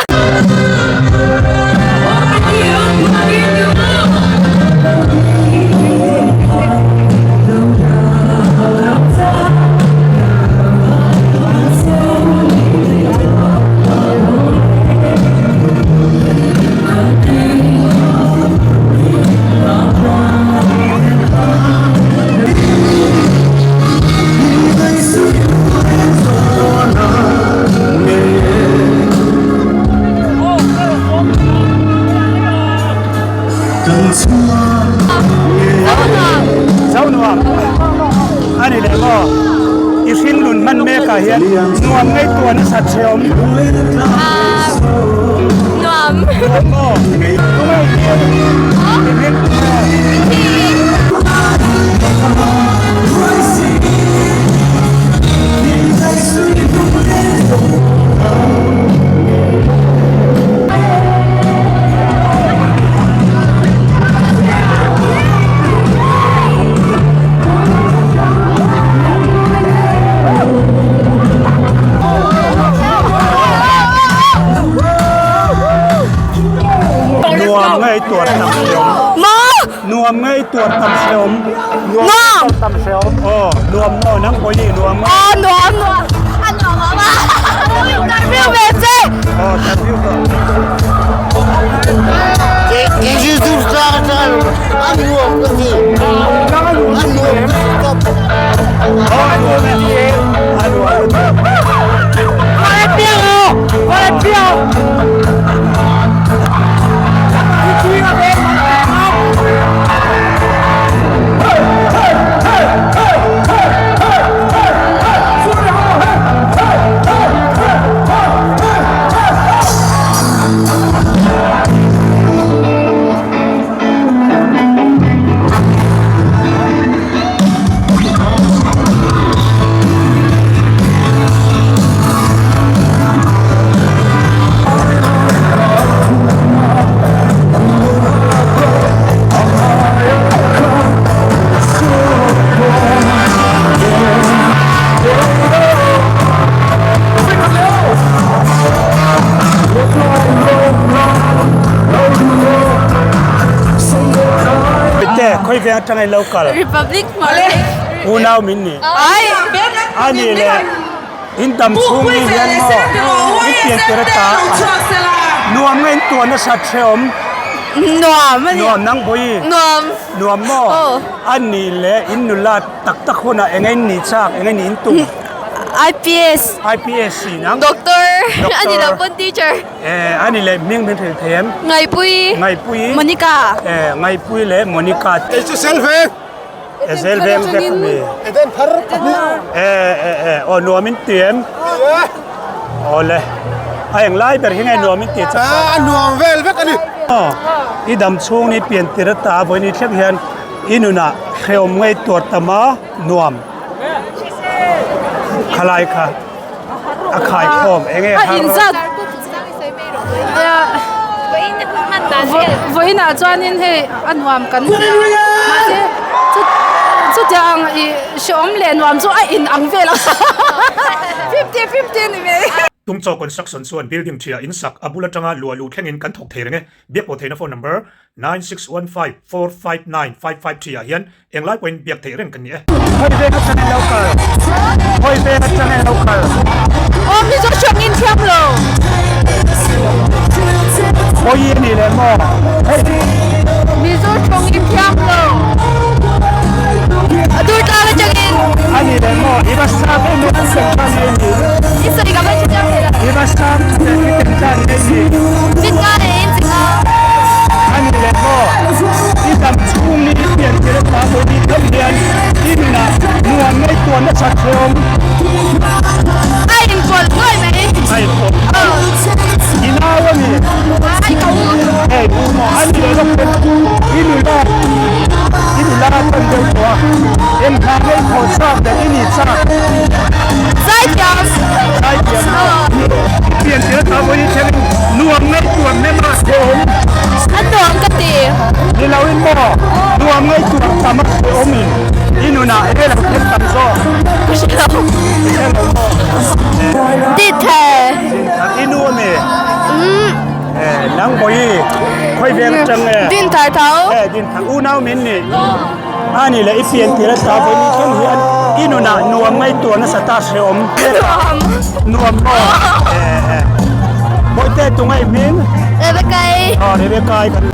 I hringnun hman mekah hian nuam ngaihtuah nasat che awm? Nuam. Nuam maw? Tunge i hming? I hming tunge? Nuam ngei tuar tam hreawm. Nuam ngei tuar tam hreawm. Nuam. Tam hreawm. Aw, nuam maw nang pawh ni nuam maw. Aw, nuam nuam. A nuam a ma. Interview ve che. Aw, interview ka. Te khoi veng atanga i lo kal. Republic Hmar. Unau min ni. Ai. Ani le in dam chhung ni hian maw in pian tir ata nuam nge in tuan nasa ṭheawm. Nuam ani. Nuam nang bawi. Nuam. Nuam maw. Ani le in nula tak tak hunah eng in ni chak eng in in tum. IPS. IPS si nang. Doctor. Ani lo pawn teacher. Eh ani leh hming min hrilh thei em? Ngaihpui. Ngaihpui. Monica. Eh Ngaihpui leh Monica. Kei chu Selveng. Eh Selveng vek a mi. Eden thar pahnih. Eh eh eh aw nuam in ti em? Aw le. A eng lai ber hi nge nuam in ti chak A a nuam vel vek a ni. Aw i dam chhung ni pian tir ata vawiin i thleng hian i nunah hrehawm ngei tuar tam a nuam. Khalai kha. A khai khawm eng nge A inzat vawiinah chuanin hei a nuam kan ti a mahse chutiang ang ih hrehawm leh nuam chu a in ang vel a 50 50 a ni mai. Tungchaw Construction chuan building ṭhia in sak a bul aṭanga luah luh thlengin kan thawk thei reng e. Biakpawh theihna phone number 9615459553 ah hian Englai pawhin biak theih reng kan ni e. Hawi veng atang in lo kal. Hawi veng atang in lo kal. Aw Mizo hriat in thiam lo. Hawi a ni leh maw? Hei. Mizo hriat in thiam lo. A dur tlang atangin. A ni leh maw? I va sam em em an tel tan mai ni. I sawi ka va hre chiang thei lo. I va sam em i tel tan mai ni. Chin nga leh in chi nga. A ni leh maw? I dam chhung ni i pian tir a ta pawh ni tlem hian i nunah nuam ngei tuan nasa ṭheawm. A inpawlh nuai mai. A inpawlh. I nau a ni. Ai ka u. Hei u maw a ni leh lawk te i nula i nula tan deuh tawh a eng hna ngei thawh chak leh i ni chak. Zaithiam. Zaithiam maw. I pian tir a ta pawh ni tlem nuam ngei tuan hnem a ṭheawm. A nuam ka ti. Ni lo in maw? Nuam ngei tur tam a hre awm in i nunah enge lo thleng tam zawk? Ka hre lo. I hre lo maw? Dit the. I nu ami? Umm. Eh, nang bawi khawi veng atang nge? Din thar tho. Eh, din thar unau min ni. Ani leh i pian tir a ta vawi ni thleng hian i nunah nuam ngei tur nasa ta hre awm. Nuam. Nuam maw? Eh, eh. Bawihte tunge i hming? Rebecca-i. Aw, Rebecca-i kan.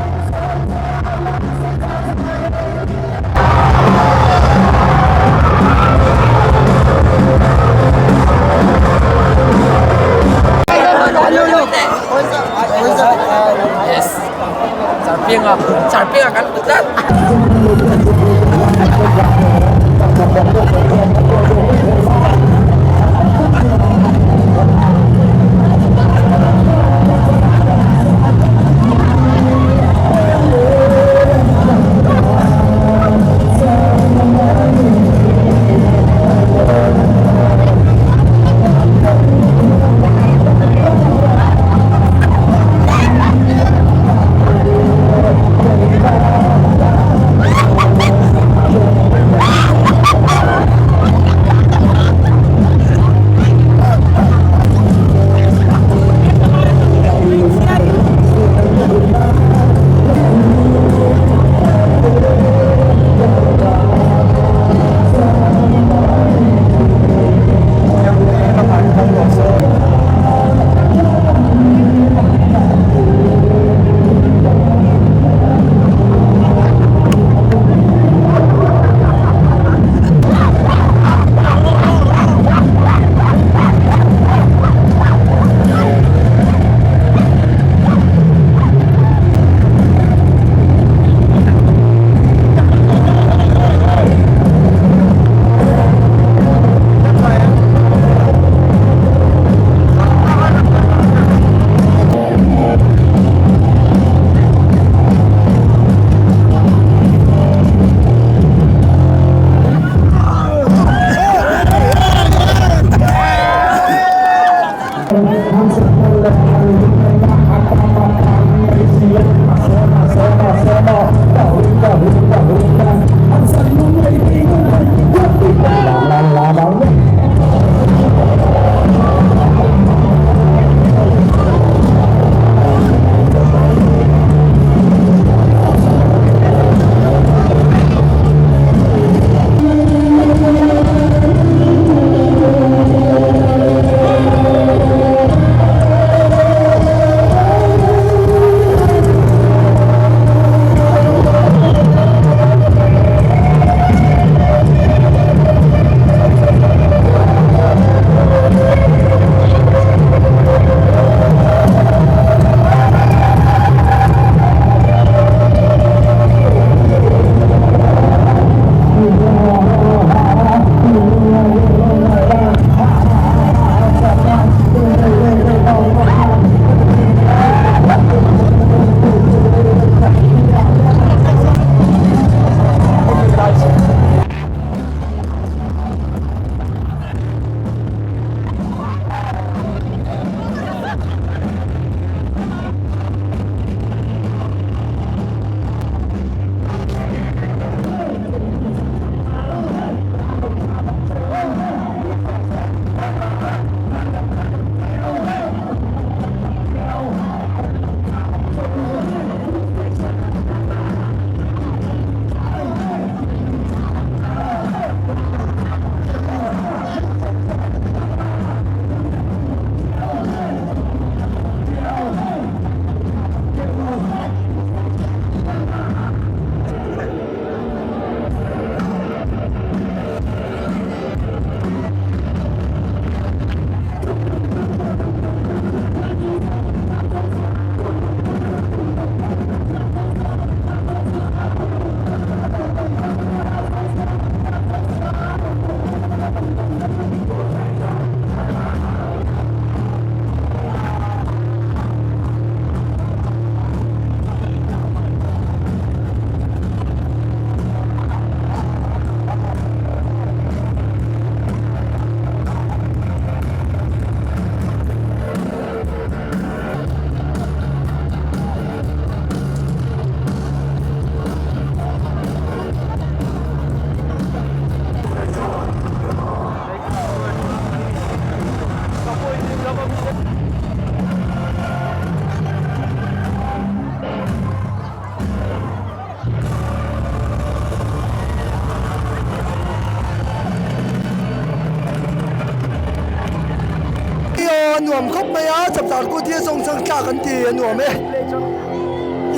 A nuam khawp mai a, chapchar kut hi a zawng chang tlak an ti a nuam e.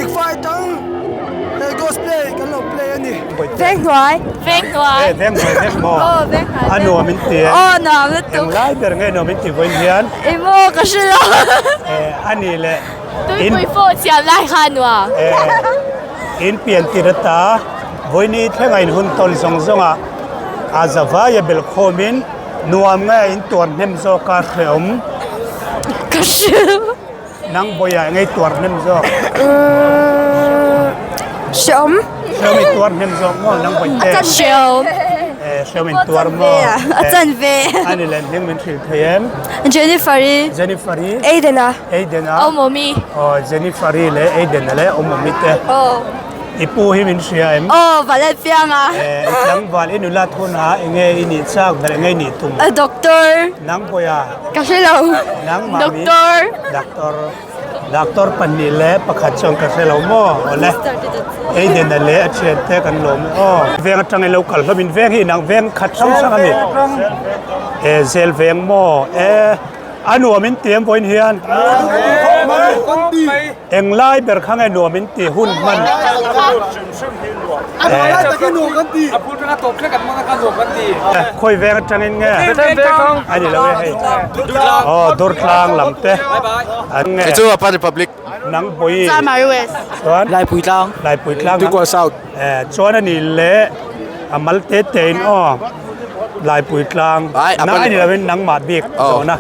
Ikfa atang he cosplay kan lo play a ni. Veng hnuai. Veng hnuai. Eh, veng hnuai vek maw? Aw, veng hnuai. A nuam in ti e. Aw, nuam lutuk. Eng lai ber nge nuam in ti vawiin hian? I maw ka hre lo. Eh, a ni le. Tuipui pawh chiam lai kha a nuam. Eh, in pian tir ata vawiini thlenga in hun tawn zawng zawng ah a zavai a belh khawm in nuam nge in tuar hnem zawk a hrehawm? Ka hre lo. Nang bawiah ngei tuar hnem zawk. Hreawm. Hreawm in tuar hnem zawk maw nang bawi te. A chan hreawm. Eh hreawm in tuar maw. A chan ve. Ani len hming min hrilh thei em? Jennifer-i. Jennifer-i. Aiden-a. Aiden-a. Omomi. Oh Jennifer-i leh Aiden-a leh Omomi te. Oh. I pu hi min hria em? Aw Valalpianga. Eh i tlangval i nula thun a enge i nih chak ber enge i nih tum? A doctor. Nang bawiah. Ka hre lo. Nang mami. Doctor. Doctor. Doctor pahnih leh pakhat chuan ka hre lo maw? Awle. Aiden-a leh a thian te kan lawm e aw. Veng atang in lo kal hlawm in veng hi inang veng khat hrang hrang a ni. E zel veng maw? E a nuam in ti em vawiin hian. Eng lai ber kha nge nuam in ti hun hman? Khawi veng atangin nge? A ni lo e hei. Aw Durtlang lam te. An nge? Kei chu Apa Republic. Nang Bawi. Chamari West. Chuan? Laipui Tlang. Laipui Tlang. Tuikual South. Chuan a ni leh a mal te te in aw Laipui Tlang. Nang a ni lo in nangmah bik zawhna.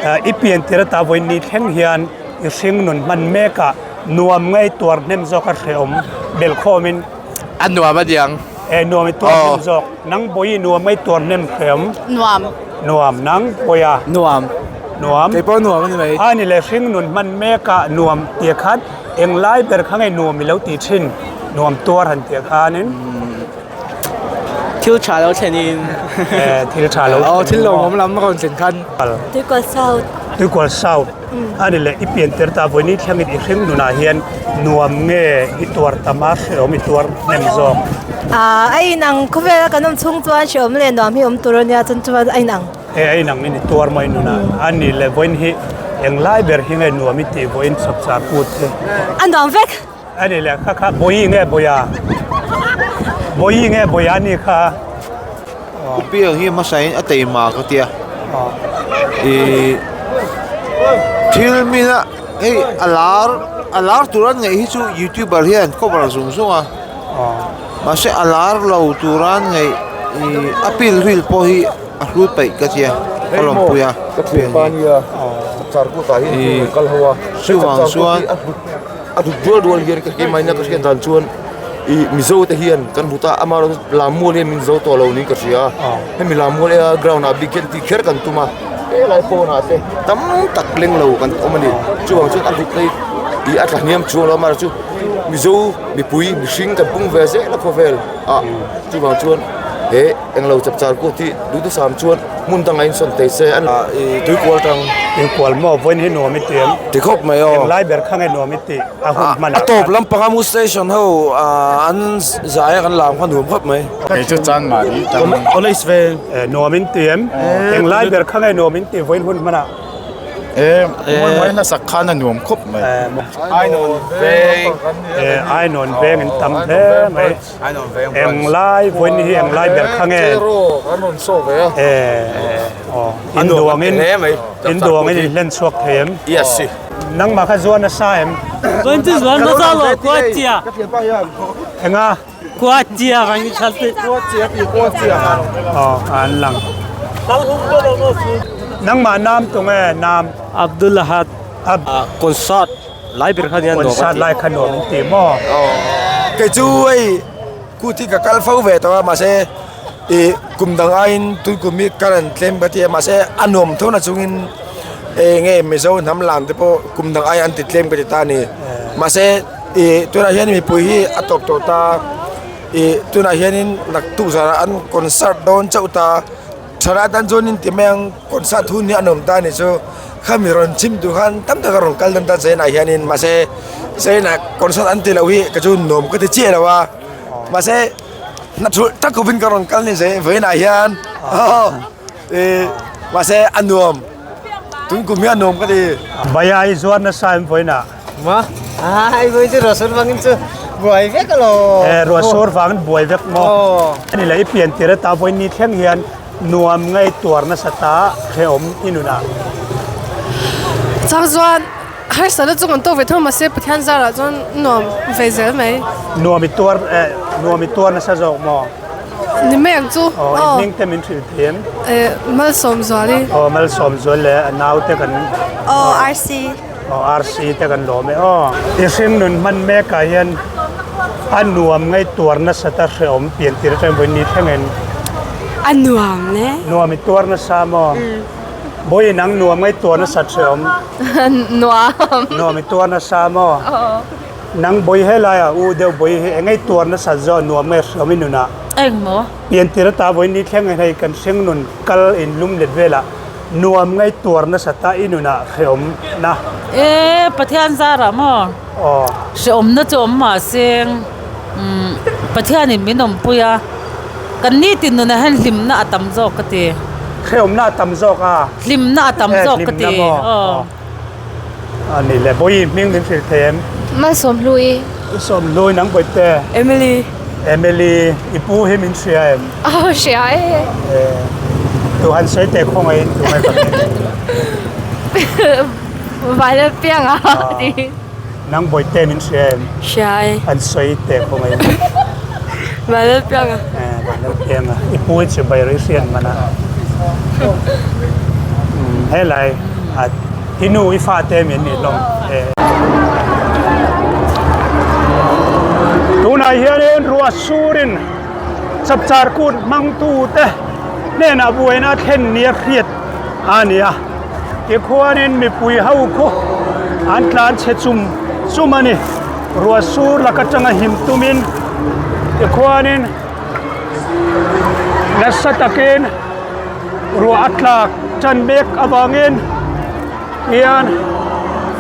I pian tir ata vawiin ni thleng hian I hring nun hman mek ah nuam ngei tuar hnem zawk a hrehawm belh khawm in. A nuam a diang. E nuam i tuar hnem zawk. Nang bawi i nuam ngei tuar hnem hrehawm. Nuam. Nuam nang bawi a. Nuam. Nuam. Kei pawh nuam a ni mai. A ni le hring nun hman mek ah nuam tia khan eng lai ber kha ngei nuam i lo ti thin nuam tuar han tia khan in. Thil tha lo thlen in. E thil tha lo. Aw thil lo awm lam a rawn thlen khan. Tuikual South. Tuikual South. A ni leh i pian tir ta vawiin i thlengin i hring nunah hian nuam nge i tuar tam a hrehawm i tuar hnem zawk? A inang khawvela kan awm chhung chuan hrehawm leh nuam hi awm tur a nia chuan chuan a inang. E a inang in i tuar mai nunah a ni leh vawiin hi englai ber hi nge nuam i tih vawiin chapchar kut hi? A nuam vek. A ni leh kha kha Bawi nge Bawia? Bawi nge Bawia ni kha? Pu Piang hi hmasain a teima ka tia. Ih thil mina hei a lar a lar tur an ngaih hi chu youtuber hian cover zung zung a mahse a lar lo tur an ngaih ih a pil ril pawh hi a hlut paih ka tia ka lawmpui a. Ih chuvang chuan. A dut rual rual hian ka keimah ina ka hriat dan chuan ih Mizo te hian kan hmu ta amaherawhchu Lammual hian min zo tawh lo niin ka hria a hemi Lammual ea ground ah bik hian tih kher kan tum a helai pawnah te tam tak leng lo kan awm a ni chuvang chuan a hlut na hi ih a tla hniam chuang lo amaherawhchu Mizo mipui mihring kan pung ve zel a khawvel ah chuvang chuan he englo chapchar kut hi duhthusam chuan hmun dangah insawn thei se a ih tuikual tang tuikual maw vawiin hi nuam i ti em ti khawp mai aw englai ber kha nge nuam i ti a hun hman a tawp lampanga mu station ho ah an zai a kan lam kha nuam khawp mai kei chu chan mahni tang college ve nuam in ti em englai ber kha nge nuam in ti vawiin hun hman ah E mawi mawi hnasak khan a nuam khawp mai Ainawn veng e Ainawn veng in tam hle mai Englai vawiin hi englai ber kha nge? E aw in duangin in duangin in hlen chhuak thei em? Nangmah kha zuan nasa em? Vawiin chu zuan nasa lo Kuachia. Enga? Kuachia kan i khalh tih. Aw an lang. Nangmah nam tunge nam? Abdul Ahad. Concert. Lai ber kha nia nuam a ti. Concert lai kha nuam an ti maw? Kei chu hei kut hi ka kal fo ve tawh a mahse ih kum dang aiin tun kum hi ka rawn tlem ka ti a mahse a nuam tho na chungin eng nge Mizo hnam lam te pawh kum dang aiin an ti tlem ka ti ta a ni mahse ih tunah hian mipui hi a tawp tawh ta ih tunah hianin naktuk zanah an concert dawn chauh ta. Thalai tan chuan in ti mai ang concert hun hi a nawm ta a ni chu khami rawn chhim tur khan tam tak a rawn kal dawn ta China ah hianin mahse China concert an ti loh hi ka chu nuam ka ti chiah lo a mahse hna thulh tak khawpin ka rawn kal ni vawiin ah hian ih mahse a nuam. Tun kum hi a nuam ka ti. Baya i zuar nasa em vawiinah? Ma? Ai vawi chu ruahsur vangin chu buai vek alo. E ruahsur vangin buai vek maw? Ani leh i pian tir ata vawiin ni thleng hian nuam ngei tuar nasa ta hrehawm i nunah. Chang chuan harsatna chu kan tawk ve tho mahse Pathian zarah chuan nuam ve zel mai. Nuam i tuar eh nuam i tuar nasa zawk maw? Ni mai ang chu. Aw i hming te min hrilh thei em? Eh Malsawmzuali. Aw Malsawmzual leh a naute kan. Aw RC. Aw RC te kan lawm e aw. I hring nun hman mek ah hian a nuam ngei tuar nasa ta hrehawm pian tir atangin vawiin ni thleng in. A nuam le. Nuam i tuar nasa maw? Vawiin ang nuam ngei tuar nasa hrehawm. Nuam. Nuam i tuar nasa maw? Aw. Nang bawi helai ah u deuh bawi hi engei tuar nasa zawh nuam nge hriam i nun ah. Eng maw? Pian tir ata vawi ni thleng in hei kan hring nun kal in lum let vel ah nuam ngei tuar nasa ta i nun ah hreawm na. E Pathian zar ah maw? Aw. Hreawm na chu awm mah seng umm Pathian in min awmpui a kan nitin nun ah hian hlim na a tam zawk ka ti. Hreawm na a tam zawk a. Hlim na a tam zawk ka ti. E hlim na maw? Aw. A ni le, Bawihi hming min hrilh thei em? Malsawmhlui. Malsawmhlui nang Bawihte? Emily. Emily, i pu hi min hria em? Aw hria e. E, tu han sawi teh khawngaih in tu ngai ka hming. Vailet piang a ti. Nang Bawihte min hria em? Hria e. Han sawi teh khawngaih in. Vailet piang a. E, Vailet piang a. I pu hi chu bai rei hriat man a. Helai. I nu i fate min nih hlawm e. Tunah hianin ruah surin chapchar kut hmangtute hnenah buaina thlen nia hriat a ni a. Tikhuanin mipui ho khu an tlan chhe chum chum a ni. Ruah sur lak atanga him tumin tikhuanin nasa takin Ruah a tlak tan mek avangin hian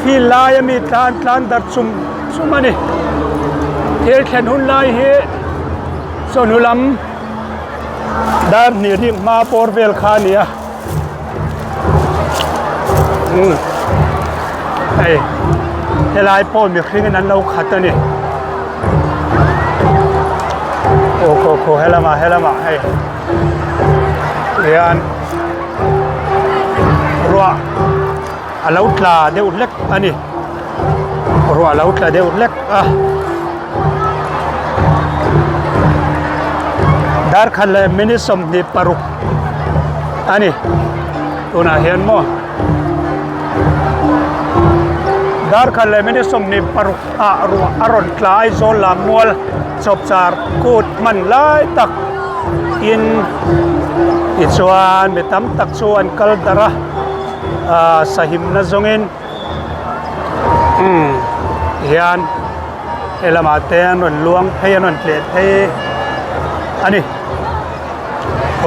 field laia mi tlan tlan darh chum chum a ni. Thil thlen hun lai hi chawhnu lam dar hnih rik hma pawr vel kha a ni a. Umm hei helai pawh mihringin an lo khat a ni. Aw khaw khaw helamah helamah hei. Hian ruah a lo tla deuh hlek a ni ruah a lo tla deuh hlek a darkhat leh minute 26 a ni tunah hian maw darkhat leh minute 26 ah ruah a rawn tla Aizawl lam mual chawpchar kut hman lai tak. In tichuan mi tam tak chu an kal darh a ahh sahimna zawngin umm hian he lamah te an rawn luang phei an rawn tleh phei a ni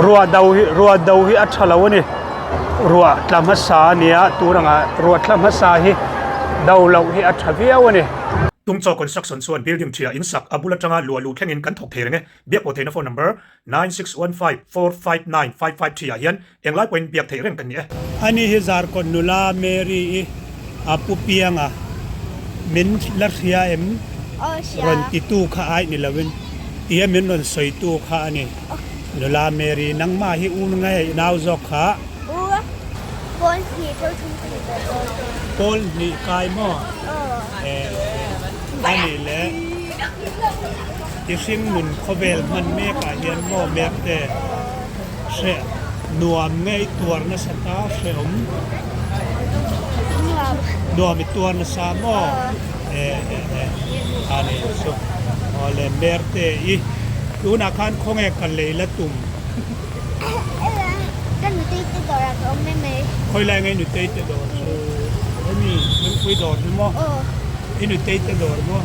ruah do hi ruah do hi a tha lo a ni ruah tla hmasa a ni a tur anga ruah tla hmasa hi do loh hi a tha viau a ni. Tungchaw Construction chuan building ṭhia in sak a bul aṭanga luah luh thlengin kan thawk thei reng e. Biak pawh theihna phone number 9615459553 ah hian englai pawhin biak theih reng kan ni e. Ani hi Zarkawt nula Mary i a pu pianga min la hria em rawn titu kha aih ni loin tia min rawn sawitu kha a ni. Nula Mary nangmah hi u nge i nau zawk kha? U pawl hnih pawl thum ka ni tawh dawn. Pawl hnih kai maw? A nih leh. I hring nun khawvel hman mekah hian maw mek te hreh nuam nge i tuar nasa ta hrehawm nuam i tuar nasa maw e e e a ni chu aw le mer te i tunah khan khawnge ka lei la tum khawi lai nge i nutei te dawr chu hemi thingpui dawr hi maw i nutei te dawr maw.